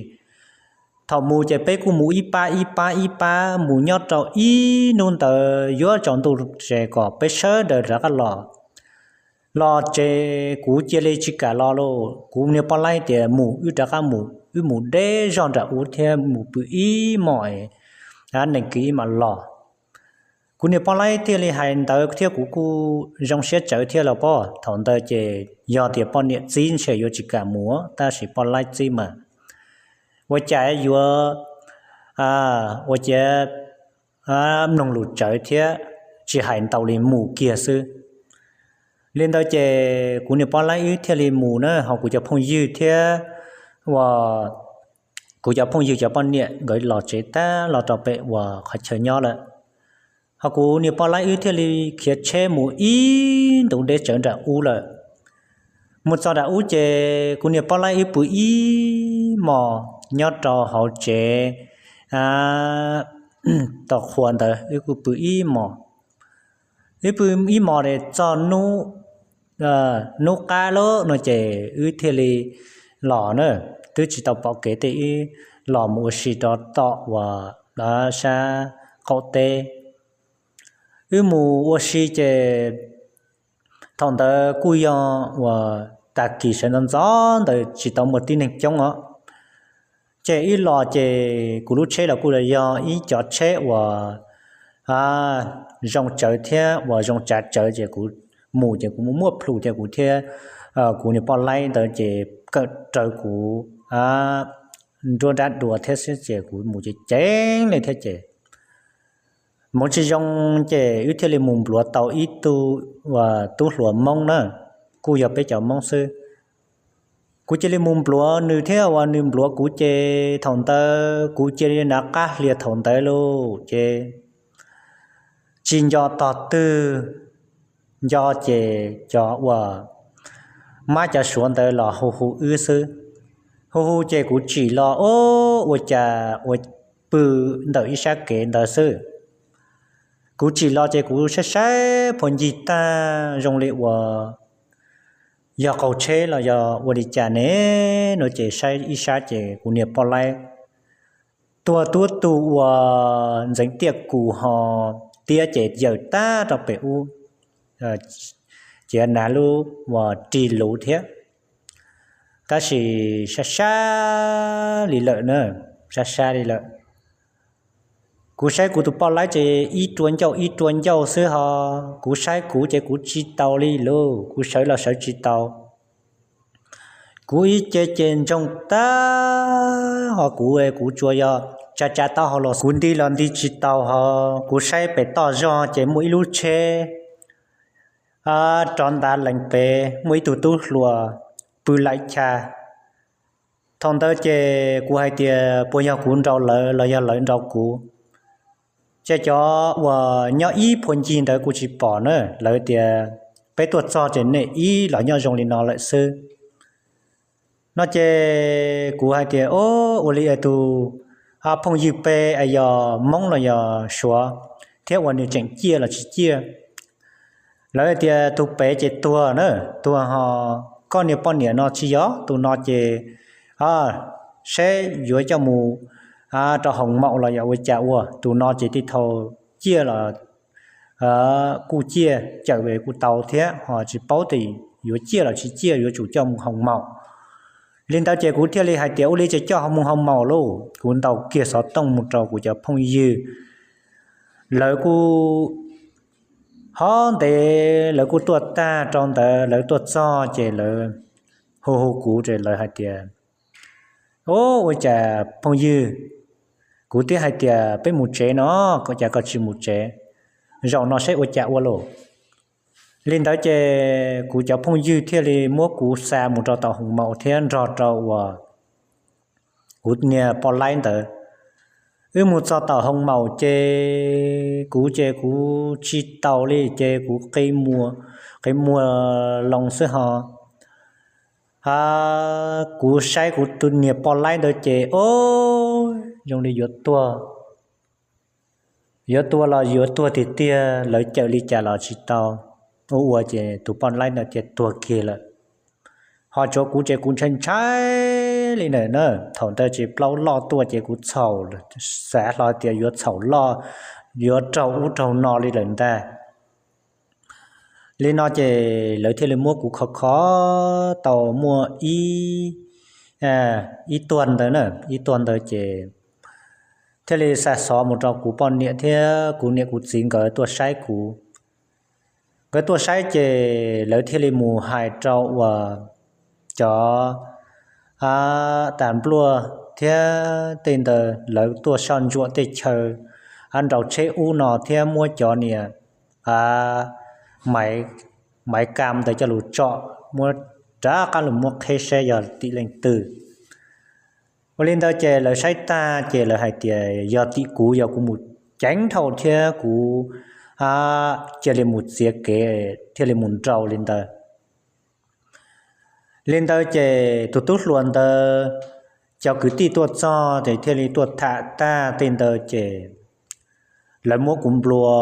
Thaum mus ces peb kuj mus ib pab ib pab ib pab mus nyob rau ib hnub ntawd yuav tsaus ntuj ces kom peb sawv daws rov qab los. Los ces kuv cia li tsis kam los lauj, kuv niag poj laib tias mus wb rov qab mus, wb mus deb zog nram ub thiab mus pw ib hmos, nees kis ib mam los. Kuv niag poj laib thiaj li hais ntawd thiab kuv kuj zoo siab tsawv thiab los pob. Thaum ntawd ces yog tias poj niam txib ntshe yuav tsis kam mus, tab sis poj laib txib mas ua cas yuav ua ciav mloog lus tsawv thiab tsis hais ntau li mus kiag xwb. Li ntawd ces kuv niag poj laib wb thiaj li mus na, ho kuv cov phooj ywg thiab uas kuv cov phooj ywg cov poj niam nkawd los tsev tag los rau pem uas qhov chaw nyob lawm. Ho kuv niag poj laib wb thiaj li khiav tsheb mus ib ntus deb tsawv nram ub lawm. Mus txog nram ub ces kuv niag poj laib wb pw ib hmos nyob rau hauv tsev tau qhua ntawd, wb kuj pw ib hmos. Wb pw ib hmos es txog hnub qab lawm no ces wb thiaj li los na, twb tsis tau pom kev tej wb los mus ua si rau tom uas sab qaum teb. Wb mus ua si ces thaum ntawd kuj yog uas tag kis sawv ntxov ntxov ntawd tsis tau muaj tib neeg coob os. Ces wb los ces kuv lub tsheb los kuj yog ib cov tsheb uas zoo tsawv thiab uas zoo tsav tsawv ces kuv mus ces kuv muaj plhus thiab kuv thiab kuv niag poj laib ntawd ces kawm raws kuv nruab nrab dua thiab xwb ces kuv mus ces ceev li thiab ces mus tsis zoo ces wb thiaj li mus npluav tau ib tug tub hluas Hmoob na, kuj yog peb cov Hmoob xwb. Kuv cia li mus npluav nws thiab uas nws npluav kuv ces thaum ntawd kuv cia li nav qab hlias thaum ntawd lauj ces tsis nco tog twg, nco ces cov uas mab cov suav ntawd los hu hu wb xwb. Hu hu ces kuv tsim los ua cas ua pw ntawm ib sab kev ntawd xwb. Kuv tsim los ces kuv saib saib phuj ncig tag zoo li uas yog qaug tsheb los yog ua li cas ne no ces saib ib sab ces kuv niag poj laib tuag tuab tug uas ntxeev tiaj kus ho tiab ces yawm tag rau pem ub, ces nav lub uas rig luv thiab. Tab sis sab sab li lawm na, sab sab li lawm. Kuv saib kuv tus poj laib ces ib rua ncauj ib rua ncauj xwb ho, kuv saib kuv ces kuv tsis taus li lauj, kuv sawv los sawv tsis tau. Kuv ib ce ces ntsoog tag ho kuv, kuv tsuas yog tsa tsa taub hau los kuv nti los nti tsis tau ho, kuv saib pem toj zog ces muaj ib lub tsheb rov ntav lees pem muaj ib tug tub hluas pw laim cha. Thaum ntawd ces kuv hais tias puas yog kuv nraus lawv los yog lawv nraus kuv. Ces cov uas nyob ib phuj ncig ntawd kuj tsis pom na, lawv tias peb tuaj txog ces nej ib los nyob zoo li no lawm xwb no ces kuv hais tias o, ua li es tus phooj ywg peb yog Hmoob los yog Suav thiab uas nws tseem ciaj los tsis ciaj. Lawv tias tus pem ces tuag na, tuag ho koj niag poj niam no tsis yog, tus no ces seb yuav coj mus rau hoos maum los yog ua cas ua, tus no ces tej thaum ciaj los kuj ciaj, cawm kuj tau thiab ho tsis paub tias yuav ciaj los tsis ciaj, yuav tsum coj mus hoos maum. Li ntawd ces kuv thiaj li hais tias ua li ces coj mus hoos maum lauj. Kuv ntaus kiag xov tooj mus rau kuv cov phooj ywg, lawv kuj ho ntev lawv kuj tuaj tag rau ntawd, lawv tuaj txog ces lawv hu hu kuv ces lawv hais tias o, ua cas phooj ywg? Kuv thiaj hais tias peb mus tsev no, ua cas koj tsis mus tsev? Zaum no saib ua cas ua lauj. Li ntawd ces kuv cov phooj ywg thiaj li muab kuv xa mus rau tom hoos maum thiab nrog rau uas kuv niag poj laib ntawd. Wb mus txog tom hoos maum ces kuv ces kuv tsis taus li ces kuv qi muag, qi muag loo xwb ho. Kuv saib kuv tus niag poj laib ntawd ces o, zoo li yuav tuag, yuav tuag los yuav tuag tiag tiag, lawv cawm li cas los tsis tau. Ua ua ces tus poj laib ntawd thiaj tuag kiag lawm. Ho tsuav kuv ces kuv ntshai ntshai li ntawm na, thaum ntawd ces plaub loj tuaj ces kuv txhaum, xav hlo tias yuav txhaum loj, yuav raug ub raug no li lawm ntag. Li no ces lawv thiaj li muab kuv kho kho tau muaj ib, ib tuag ntawd na, ib tuag ntawd ces thiaj li xa xov mus rau kuv poj niam thiab kuv niam kuv txiv nkawd tuaj saib kuv. Nkawd tuaj saib ces lawv thiaj li mus hais rau uas cov tas npluaj thiab tej ntawd lawv tuaj soj ntsuam tej chaw, nraus tsheb ub no thiab muab cov niag maiv kam ntawd coj lug tsom, muab rov qab lug muab qheb saib yog tim leej twg. Ua li ntawd ces lawv saib tag ces lawv hais tias yog tim kuv, yog kuv mus ceev dhau thiab kuv cia li mus txiav kev thiaj li mus nrau li ntawd. Li ntawd ces tus tub hluas ntawd cov kwv tij tuaj txog ces thiaj li tuaj tham tag tej ntawd ces lawv muab kuv nplua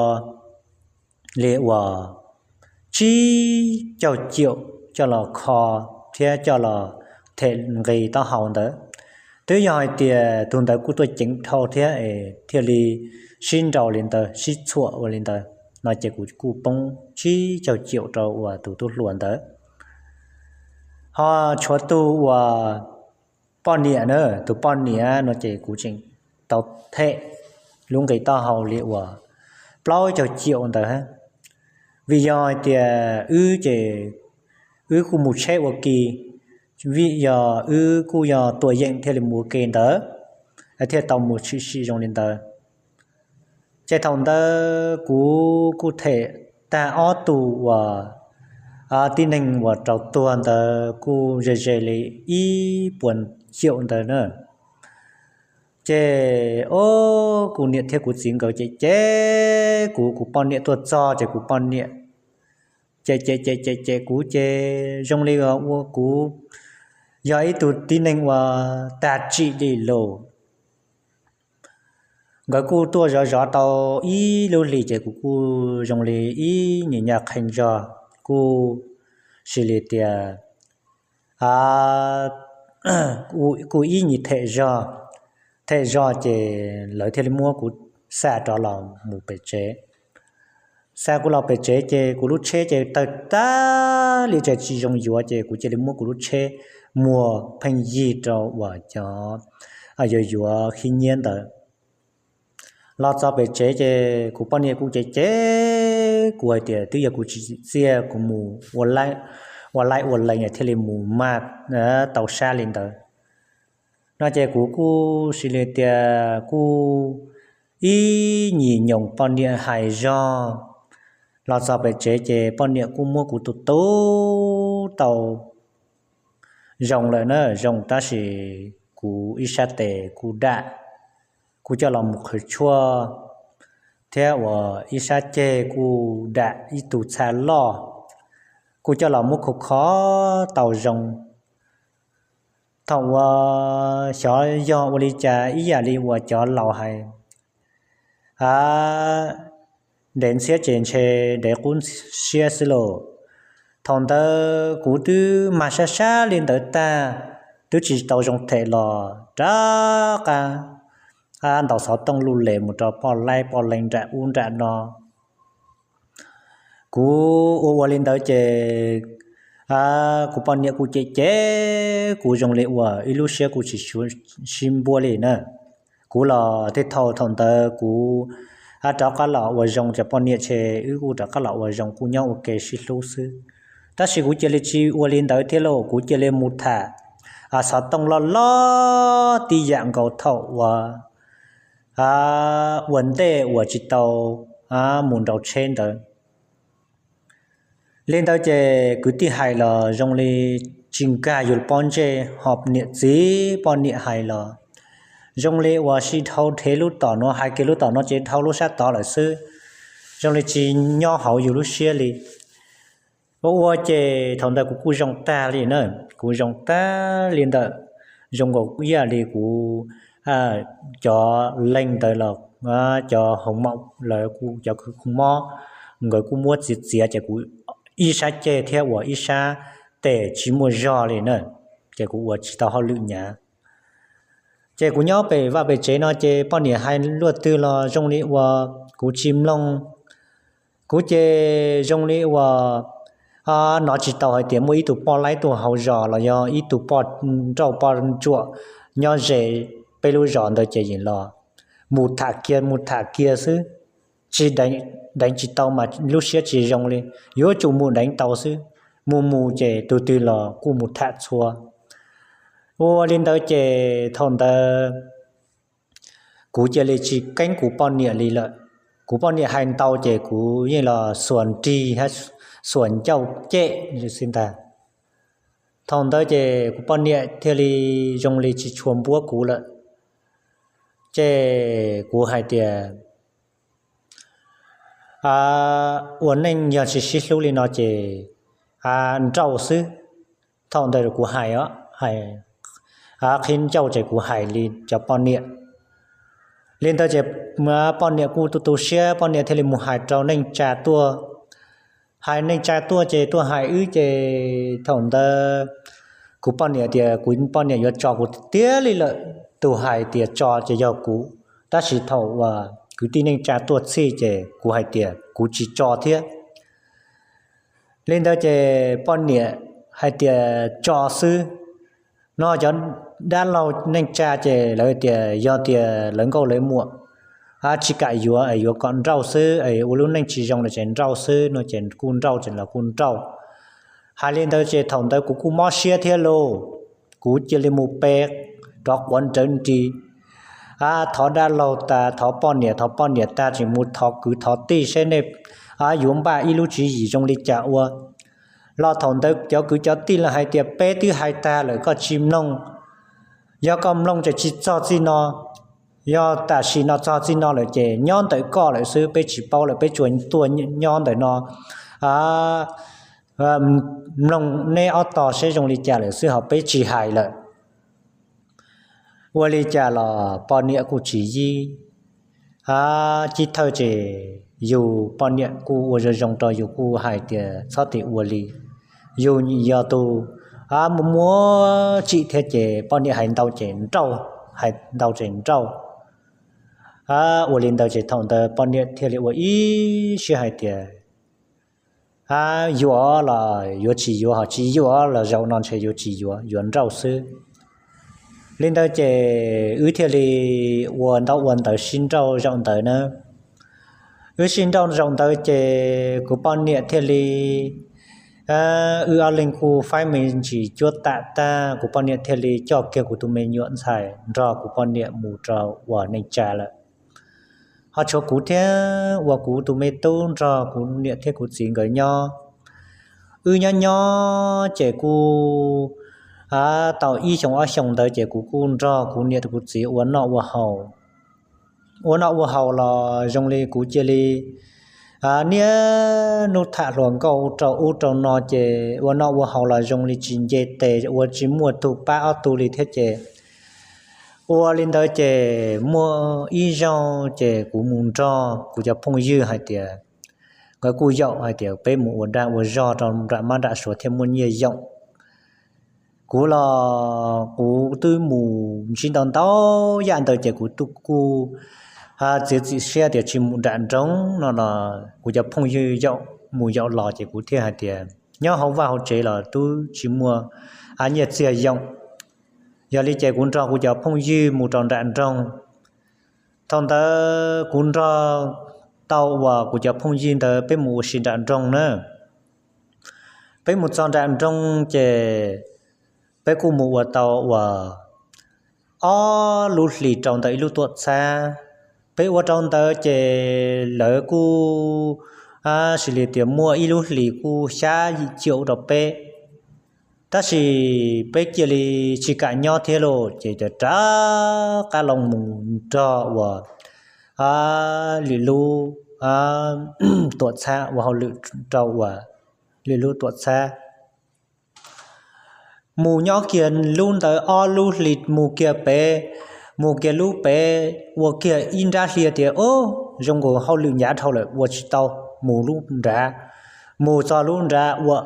li uas tsib caug ciam coj los kho thiab coj los them nqi taub hau ntawd. Twb yog hais tias tus ntawd kuj tuaj ceev dhau thiab es thiaj li sib nraus li ntawd, sib txhuam ua li ntawd no ces kuv kuj poob tsib caug ciaum rau uas tus tub hluas ntawd. Ho tshuav tus uas poj niam na, tus poj niam no ces kuv tseem tau them lub nqi taub hau li uas plaub caug ciaum ntawd. Vim yog hais tias wb ces wb kuj mus tsheb ua ke, vim yog wb kuj yog tuam yeem thiaj li mus ua ke ntawd, thiaj tau mus tshwm sim zoo li ntawd. Ces thaum ntawd kuv kuj them tag ob tug uas tib neeg uas raug tuag ntawd kuj ze ze li ib puas ciaum ntawd na. Ces o, kuv niam thiab kuv txiv nkawd cem cem kuv, kuv poj niam tuaj txog ces kuv poj niam cem cem cem cem cem kuv ces zoo li ua kuv yog ib tug tib neeg uas tag tsim li lawm. Nkawd kuj tuaj zov zov tau ib lub hlis ces kuv kuj zoo li ib nyuag nyuam qhee zog, kuj sis li tias kuj ib nyuag them zog, them zog ces lawv thiaj li muab kuv xa rov los mus pem tsev. Xa kuv los pem tsev ces kuv lub tsheb ces tawg tag li, tsis zoo yuav ces kuv cia li muab kuv lub tsheb muag pheej yig rau uas cov yuav yuav khib nyiab ntawd. Los txog pem tsev ces kuv poj niam kuj cem cem kuv hais tias twb yog kuv tsis tsim txiaj kuv mus ua laib ua lees thiaj li mus mag tau sab li ntawd no ces kuv kuj sis li tias kuj ib nyuag nyoos poj niam hais zog. Los txog pem tsev ces poj niam kuj muab kuv tu tu tau zoo lawm na, zoo tab sis kuv ib sab tes kuj dam, kuj coj los mus qhwv tshuaj, thiab uas ib sab ceg kuj dam ib tug txha loj, kuj coj los muab kho kho tau zoo. Thaum uas xyov yog ua li cas ib yam li uas cov laus hais, a, ntev ntxhiab ces ntshe ntev qub siab xwb lauj. Thaum ntawd kuv twb mag sab sab li ntawd tag, twb tsis tau zoo them los rov qab ntaus xov tooj luj les mus rau poj laib poj lees nram ub nram no. Kuv ua ua li ntawd ces kuv poj niam kuj cem cem kuv zoo li uas ib lub siab kuj tsis sib npuab li na. Kuv los tej thaum thaum ntawd kuv rov qab los ua zoo, cov poj niam ces wb kuj rov qab los ua zoo, kuj nyob ua ke sib hlub xwb. Tab sis kuv cia li tsis ua li ntawd thiab lauj, kuv cia li mus tham xov tooj loj loj tib yam nkaus thaum uas ua ntej uas tsis tau mus nraus tsheb ntawd. Li ntawd ces kwv tij hais los zoo li tsis nkag yus pob ntseg, ho niam txiv poj niam hais los zoo li uas sib dhau dhev lub tom no, hais kiag lub tom no ces dhau lub sab tod lawm xwb, zoo li tsis nyob hauv yus lub siab li. Ua ua ces thaum ntawd kuv kuj zoo tag li na, kuv zoo tag li ntawm, zoo nkaus ib yam li kuv cov leeg ntawd los cov hoos maum lawv kuj cov khw mob, nkawd kuj muab txiav txiav ces kuv ib sab ceg thiab uas ib sab tes tsis muaj zog li na, ces kuv ua tsis tau hauj lwm nyav. Ces kuv nyob pem vaj pem tsev no ces poj niam hais luaj twg los zoo li uas kuv tsis mloog. Kuv ces zoo li uas hnov tsis tau hais tias muaj ib tug poj laib tuaj hauv zos los yog ib tug poj nrauj poj ntsuam nyob ze peb lub zos ntawd ces yeej los mus tham kiag mus tham kiag xwb, tsis deev tsis tau mas lub siab tsis zoo li, yuav tsum mus deev tau xwb. Mus mus ces tus twg los kuj mus tham txhua. Ua li ntawd ces thaum ntawd kuv cia li tsis keeb kuv poj niam li lawm. Kuv poj niam hais ntau ces kuv yeej los xuas nrig, xuas ncauj cem li xwb ntag. Thaum ntawd ces kuv poj niam thiaj li zoo li tsis tshua npuab kuv lawm. Ces kuv hais tias ua neej yog tsis sib hlub li no ces nrauj xwb. Thaum ntawd kuv hais, hais qhib ncauj ces kuv hais li cov poj niam. Li ntawd ces poj niam kuj tu tu siab, poj niam thiaj li mus hais rau neej tsa tuaj. Hais neej tsa tuaj ces tuaj hais wb ces thaum ntawd kuv poj niam tias kuv poj niam yuav tso kuv tiag tiag li lawm. tus hais tias tso ces yog kuv, tab sis thaum uas kwv tij neej tsa tuaj txhij ces kuv hais tias kuv tsis tso thiab. Li ntawd ces poj niam hais tias tso xwb. No cov dab laug neej tsa ces lawv tias yog tias lawv nkauj lawv muam tsis kam yuav, yuav kom nrauj xwb, ua lub neej tsis zoo lawm ces nrauj xwb no ces kuj nrauj ces los kuj nrauj. Hais li ntawd ces thaum ntawd kuv kuj mob siab thiab lauj, kuv cia li mus pe rov quav nrawv nris, thov dab laug tas thov poj niam, thov poj niam tag tseem mus thov kwv thov tij seb nej yuav npaj ib lub tswv yim zoo li cas ua. Los thaum ntawd cov kwv cov tij los hais tias peb twb hais tag lawm koj tsis mloog, yog koj mloog ces tsis txog txij no, yog tam sim no txog txij no lawm ces nyob ntawm koj lawm xwb, peb tsis paub lawm, peb tsuas tuaj nyob ntawm no mloog neb ob tog seb zoo li cas lawm xwb ho peb tsis hais lawm. Ua li cas los poj niam kuj tsis yib, cib thawj ces yus poj niam kuj ua zoo zoo rau yus kuj hais tias txhob tim ua li, yus yog tus muaj muaj tsim thiab ces poj niam hais ntau ces nrauj, hais ntau ces nrauj. Ua li ntawd ces thaum ntawd poj niam thiaj li ua ib siab hais tias yuav los yuav tsis yuav, ho tsis yuav los zaum no ntshe yuav tsis yuav, yuav nrauj xwb. Li ntawd ces wb thiaj li ua ntaub ua ntawv sib nrauj zaum ntawd na. Wb sib nrauj zaum ntawd ces kuv poj niam thiaj li, wb ob leeg kuj faib me ntsis cuab tam tag, kuv poj niam thiaj li coj kiag kuv tus me nyuam ntxhais nrog kuv poj niam mus rau uas neej tsa lawm. Ho tshuav kuv thiab uas kuv tus me tub nrog kuv niam thiab kuv txiv nkawd nyob. Wb nyob nyob ces kuj tau ib xyoos ob xyoos ntawd ces kuv kuj nrog kuv niam kuv txiv ua noj ua haus. Ua noj ua haus los zoo li kuv cia li niaj hnub tham hluas nkauj rau ub rau no ces ua noj ua haus los zoo li tsis nce tes, ua tsis muaj tug pab ob tug li thiab ces ua li ntawd ces muaj ib zaug ces kuv mus nrog kuv cov phooj ywg hais tias, nkawd kuj yaum hais tias peb mus ua dag ua zog rau nram mab nram suav thiaj muaj nyiaj yoom. Kuv los kuv twb mus ntsib ntau ntau yam ntawd ces kuv twb kuj txiav txim siab tias tsis mus nram nroog no los kuv cov phooj ywg yaum mus yaum los ces kuv thiaj hais tias nyob hauv vaj hauv tsev los twb tsis muaj nyiaj txiag yoom. Yog li ces kuv nrog kuv cov phooj ywg mus rau nram nroog. Thaum ntawd kuv nrog tau uas kuv cov phooj ywg ntawd peb mus ua si nram nroog na. Peb mus txog nram nroog ces peb kuj mus ua tau uas ob lub hlis rau ntawm ib lub tuam txhab. Peb ua rau ntawd ces lawv kuj sis li tias muaj ib lub hlis kuj xyab yim ciam ua rau peb. Tab sis peb cia li tsis kam nyob thiab lauj, ces rov qab los mus nrog uas lwm lub tuam txhab ua hauj lwm rau uas lwm lub tuam txhab. Mus nyob kiag lub ntawd ob lub hlis mus kiag pem, mus kiag lub pem ua kiag ib nrab hli tias, o, zoo nkaus hauj lwm hnyav dhau lawm ua tsis tau, mus lub nrad. Mus txog lub nrad ua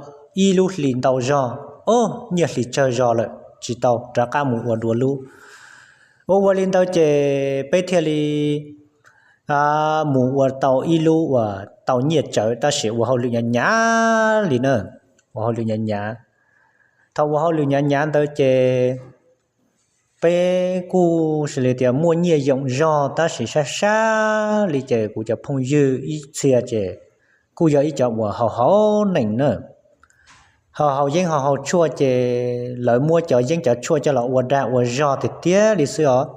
ib lub hlis ntau zog, o, nyiaj hlis tsawg zog lawm tsis tau, rov qab mus ua dua lub. Ua ua li ntawd ces peb thiaj li mus ua tau ib lub uas tau nyiaj tsawv tab sis ua hauj lwm hnyav hnyav li na, ua hauj lwm hnyav hnyav. Thaum ua hauj lwm hnyav hnyav ntawd ces peb kuj sis li tias muaj nyiaj yoom zog tab sis sab sab li ces kuv cov phooj ywg ib txhia ces kuj yog ib cov uas haus haus nees na. Haus haus yeeb haus haus tshuaj ces lawv muab cov yeeb cov tshuaj coj los ua dag ua zog tiag tiag li xwb os.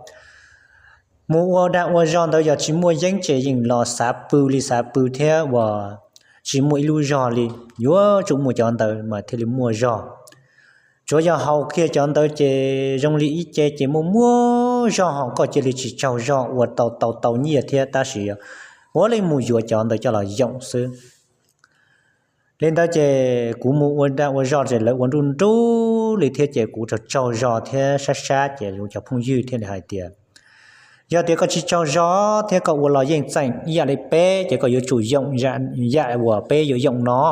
Mus ua dag ua zog ntawd yog tsis muaj yeeb ces yeej los xav pw li xav pw thiab uas tsis muaj ib lub zog li, yuav tsum muaj cov ntawd mas thiaj li muaj zog. Tsuav yog haus kiag cov ntawd ces zoo li ib ce ces muaj muaj zog ho koj cia li tsis tsaug zog ua tau tau tau nyiaj thiab tab sis ua li mus yuav cov ntawd coj los yoom xwb. Li ntawd ces kuv mus ua dag ua zog ces lawv ua nruj nruj li thiab ces kuv tsaug tsaug zog thiab sab sab ces kuv cov phooj ywg thiaj li hais tias, yog tias koj tsis tsaug zog thiab koj ua los yeej txeem ib yam li peb ces koj yuav tsum yoom yam uas peb yuav yoom no.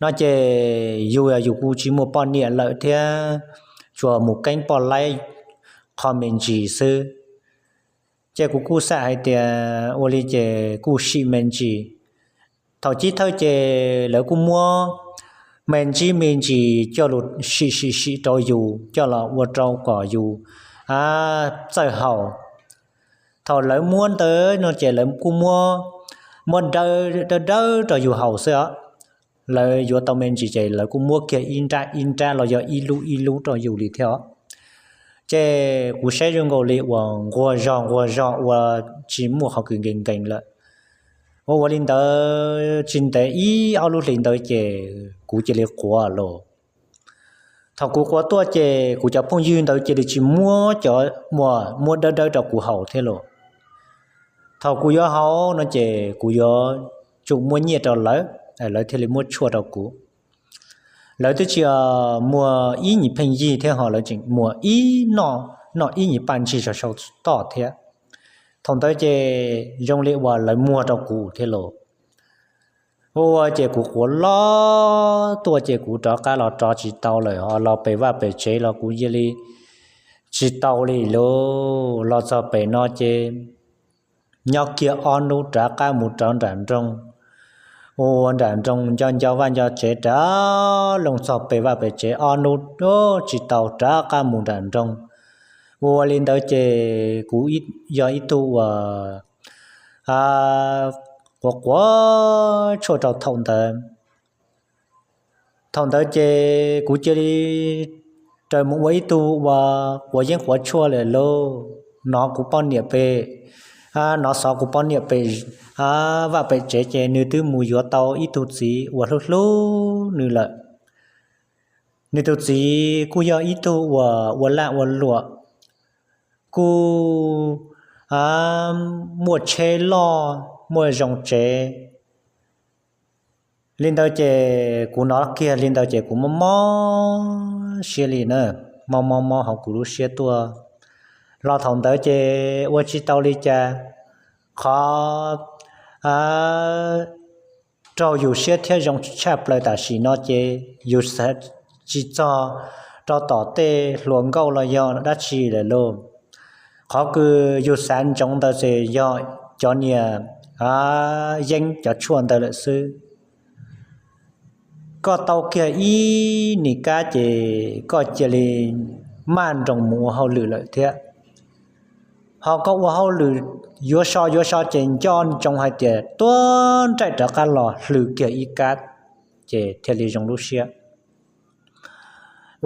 No ces yus yus kuj tsis muaj poj niam lawm thiab, tsuas mus keeb poj laib qho me ntsis xwb. Ces kuv kuj xam hais tias ua li ces kuj sim me ntsis. Thaum chiv thawj ces lawv kuj muab me ntsis me ntsis coj los sim sim sim rau yus coj los ua rau kom yus txawj haus. Thaum lawv muab ntawd no ces lawv kuj muab, muab dawb dawb rau yus haus xwb os. Lawv yuav tau me ntsis ces lawv kuj muab kiag ib nrab ib nrab los yog ib lub ib lub rau yus li thiab os. Ces kuv saib zoo nkaus li uas nquag zog nquag zog ua tsis muaj qhov kws nkees nkees lawm. Ua ua li ntawd tsis ntev ib ob lub hlis ntawd ces kuv cia li quav los. Thaum kuv quav tuaj ces kuv cov phooj ywg ntawd cia li tsis muab cov muag muab dawb dawb rau kuv haus thiab los. Thaum kuv yuav haus no ces kuv yuav tsum muab nyiaj rau lawv, lawv thiaj li muab tshuaj rau kuv. Lawv twb tsis muag ib nyuag pheej yig thiab ho lawv tseem muag ib noj, noj ib nyuag paj ntsig sau sau toj thiab. Thaum ntawd ces zoo li uas lawv muag rau kuv thiab los. Ua ces kuv quav los tuaj ces kuv rov qab los rov tsis tau lawm, ho los pem vaj pem tsev los kuv cia li tsis tau li lauj. Los txog pem no ces nyob kiag ob hnub rov qab mus rau nram nroog. Ua nram nroog nco nco vaj nco tsev rov loo txog pem vaj pem tsev ob hnub tsis tau rov qab mus nram nroog. Ua li ntawd ces kuv yog ib tug uas quav quav tshuaj rau thaum ntawd. Thaum ntawd ces kuv cia li raws mus ua ib tug uas quav yeeb quav tshuaj lawm lauj. Nov kuv poj niam pem, nov xov kuv poj niam pem vaj pem tsev ces nws twb mus yuav tau ib tug txiv uas hlub hlub nws lawm. Nws tus txiv kuj yog ib tug uas ua laj ua luam, kuj muaj tsheb loj, muaj zoo tsev. Li ntawd ces kuv hnov kiag li ntawd ces kuv mob mob siab li na, mob mob mob hauv kuv lub siab tuaj. Los thaum ntawd ces ua tsis tau li cas, qhov raug yus siab thiab zoo tshaj plaws tam sim no ces yus xav tsis txog rau tom tej hluas nkauj los yog dab tsi lawm lauj. Qhov kws yus xav ntsoov ntawd ces yog cov niag yeeb cov tshuaj ntawd lawm xwb. Koj tau kiag ib nim kab ces koj cia li maj nroos mus ua hauj lwm lawm thiab. Ho koj ua hauj lwm yuav so yuav so ces nco ntsoov hais tias tuab nraim rov qab los hlwv kiag ib kab ces thiaj li zoo lub siab.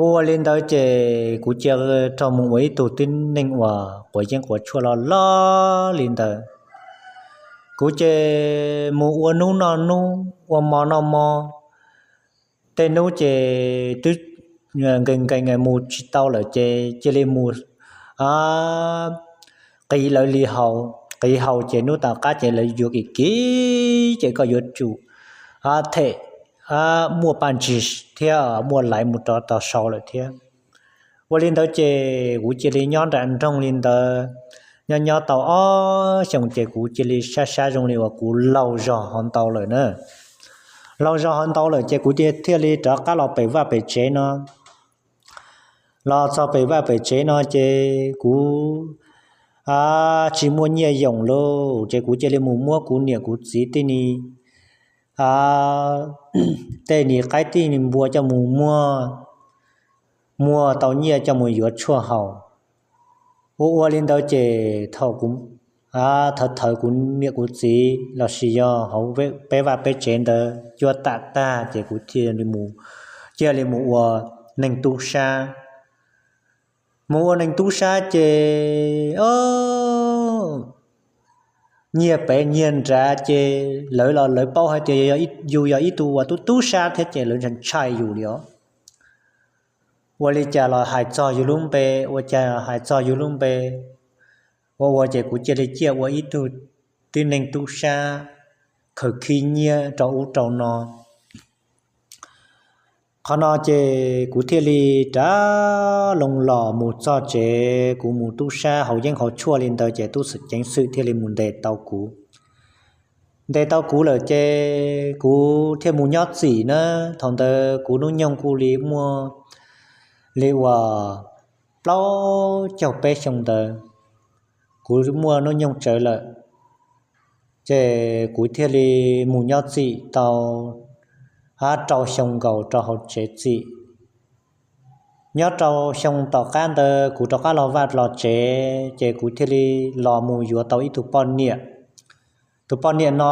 Ua li ntawd ces kuv cia raug mus ua ib tug tib neeg uas quav yeeb quav tshuaj loj loj li ntawd. Kuv ces mus ua hnub noj hnub, ua hmo noj hmo. Tej hnub ces twb nkees nkees mus tsis tau lawm ces cia li mus qiv lawv li haus, qiv haus ces hnub tom qab ces lawv yuav kim kim ces koj yuav tsum them muaj paj ntsig thiab muaj laiv mus rov tau sau lawm thiab. Ua li ntawd ces kuv cia li nyob nram nroog li ntawd, nyob nyob tau ob xyoos ces kuv cia li sab sab zoo li uas kuv laug zog hov ntau lawm na. Laug zog hov ntau lawm ces kuv thiaj li rov qab los pem vaj pem tsev no. Los txog pem vaj pem tsev no ces kuv tsis muaj nyiaj yoos lauj, ces kuv cia li mus muab kuv niam kuv txiv tej ni, tej ni qaib tej ni npua coj mus muag, muag tau nyiaj coj mus yuav tshuaj haus. Ua ua li ntawd ces thaum thawv thawv kuv niam kuv txiv los sis yog hauv peb vaj peb tsev ntawd cuab tam tag ces kuv thiaj li mus, cia li mus ua neeg tub sab. Mus ua neeg tub sab ces nyiag pem nyiag nrad ces lawv los lawv paub hais tias yus yog ib tug uas tub tub sab thiab ces lawv ntshai yus li os. Ua li cas los hais txog yus lub npe, ua cas hais txog yus lub npe. Ua ua ces kuv cia li ciaj ua ib tug tib neeg tub sab khaws khib nyiab rau ub rau no. Qhov no ces kuv thiaj li rov loo los mus txog tsev, kuv mus tub sab haus yeeb haus tshuaj li ntawd ces tub ceev xwm thiaj li mus ntes tau kuv. Ntes tau kuv lawm ces kuv thiaj mus nyob txim na. Thaum ntawd kuv hnub nyoog kuj li muaj li uas plaub caug peb xyoo ntawd, kuv muaj hnub nyoog tsawv lawm, ces kuv thiaj li mus nyob txim tau rau xyoo nkaus rau hauv tsev txim. Nyob rau xyoo tom qab ntawd kuv rov qab los vaj los tsev, ces kuv thiaj li los mus yuav tau ib tug poj niam. Tus poj niam no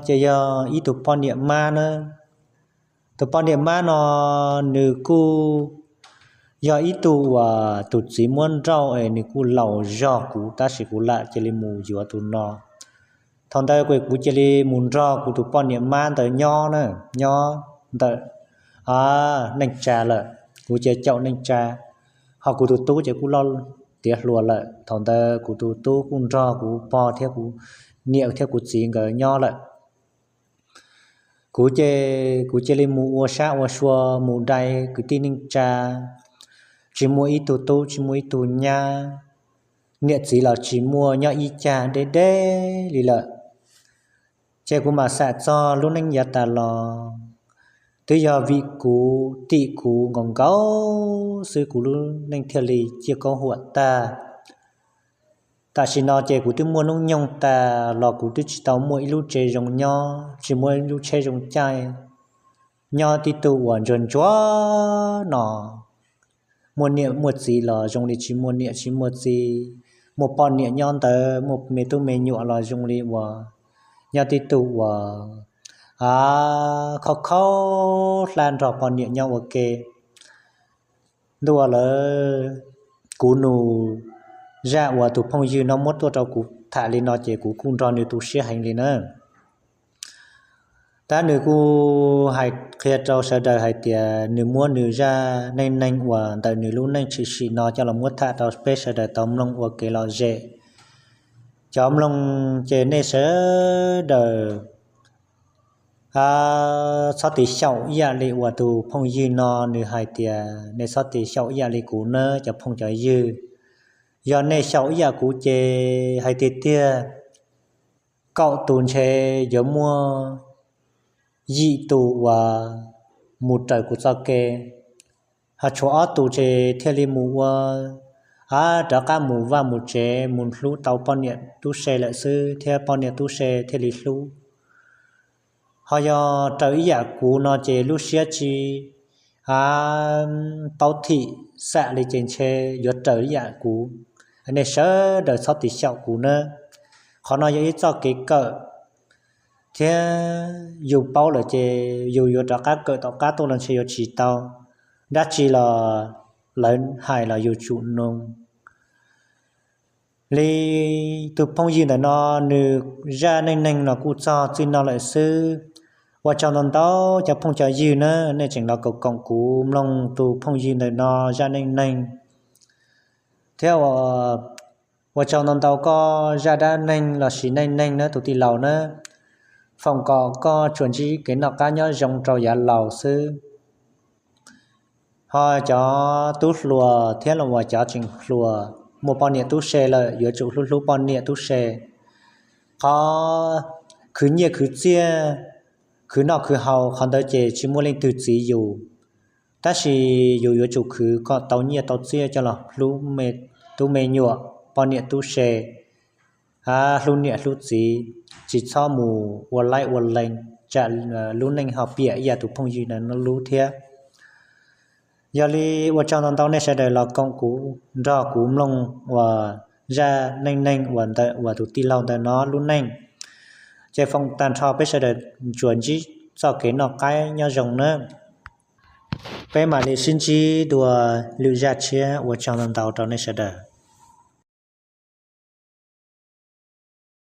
ces yog ib tug poj niam mab na. Tus poj niam mab no nws kuj yog ib tug uas tus txiv muab nrauj es nws kuj laus zog kuv, tab sis kuv lam cia li mus yuav tus no. Thaum ntawd kuv cia li mus nrog kuv tus poj niam mab ntawd nyob na, nyob ntawm neej tsa lawm. Kuv ces caum neej tsa, ho kuv tus tub ces kuj loj tiav hluas lawm. Thaum ntawd kuv tus tub kuj nrog kuv pog thiab kuv niam thiab kuv txiv nkawd nyob lawm. Kuv ces kuv cia li mus ua sab ua sua, mus dai kwv tij neej tsa, tsis muaj ib tug tub tsis muaj ib tug nyab, niam txiv los tsis muaj, nyob ib cag deb deb li lawm. Ces kuv mam xam txog lub neej yav tas los, twb yog vim kuv tim kuv nkaus nkaus xwb kuv lub neej thiaj li ciaj kaub huam tag. Tam sim no ces kuv twb muaj hnub nyoog tas los kuv twb tsis tau muaj ib lub tsev zoo nyob, tsis muaj ib lub tsheb zoo caij, nyob tib tug uas ntsuag ntsuag no. Muaj niam muaj txiv los zoo li tsis muaj niam tsis muaj txiv, muaj poj niam nyob ntawd, muaj me tub me nyuam los zoo li uas nyob tib tug uas a, khaub khaub hlab nrog poj niam nyob ua ke. Ntuj, lawv, kuv nug zaj uas tus phooj ywg no muab tuaj rau kuv tham li no ces kuv kuj nrog nws tu siab heev li na. Tab nws kuj hais qhia rau sawv daws hais tias nws muab nws zaj neej neeg uas ntawm nws lub neej tshwm sim no coj los muab tham rau peb sawv daws tau mloog ua kev lom zem. Cov mloog ces nej sawv daws txhob tiv xyaum ib yam li uas tus phooj ywg no nws hais tias nej txhob tiv xyaum ib yam li kuv nawb cov phooj cov ywg. Yog nej xyaum ib yam kuv ces hais tiag tiag, kaum tus ntshe yuav muaj yim tus uas mus raws kuv txoj kev, ho tshuav ob tus ces thiaj li mus ua, a, rov qab mus vaj mus tsev mus hlub tau poj niam tub se lawm xwb thiab poj niam tub se thiaj li hlub. Ho yog raws ib yam kuv no ces lub siab tsis, a, paub thim xam li ces ntshe yuav raws ib yam kuv. Nej sawv daws txhob tiv xyaum kuv nawb. Qhov no yog ib txoj kev kawm, thiab yus paub lawm ces yus yuav rov qab kawm tom qab tuaj los ntshe yuav tsis tau. Dab tsi los lawv hais los yus tsum nug. Li tus phooj ywg ntawm no, nws zaj neej neeg no kuj txog txij no lawm xwb. Ua tsaug ntau ntau cov phooj cov ywg na, nej tseem los koom koom kuv mloog tus phooj ywg ntawm no zaj neej neeg. Thiab ua tsaug ntau ntau koj zaj dab neeg los sis neej neeg na tus tij laug na. Foom kom koj tsuas ntsib kev noj qab nyob zoo rau yav laus xwb. Ho cov tub hluas thiab los uas cov tseem hluas muaj poj niam tub se lawm yuav tsum hlub hlub poj niam tub se. Qhov khwv nyiaj khwv txiaj, khwv noj khwv haus qhov ntawd ces tsis muaj leej twg txwv yus, tab sis yus yuav tsum khwv kom tau nyiaj tau txiaj coj los hlub tub me nyuam, poj niam tub se, hlub niam hlub txiv, tsis txhob mus ua laib ua lees, tsam lub neej ho piam ib yam tus phooj ywg no lub thiab. Yog li ua tsaug ntau ntau nej sawv daws los koom kuv nrog kuv mloog uas zaj neej neeg uas ntawm uas tus tij laug ntawm no lub neej. Ces foom tag nrho peb sawv daws tsuas ntsib txoj kev noj qab nyob zoo nawb. Peb mam li sib ntsib dua lwm zaj tshiab, ua tsaug ntau ntau rau nej sawv daws.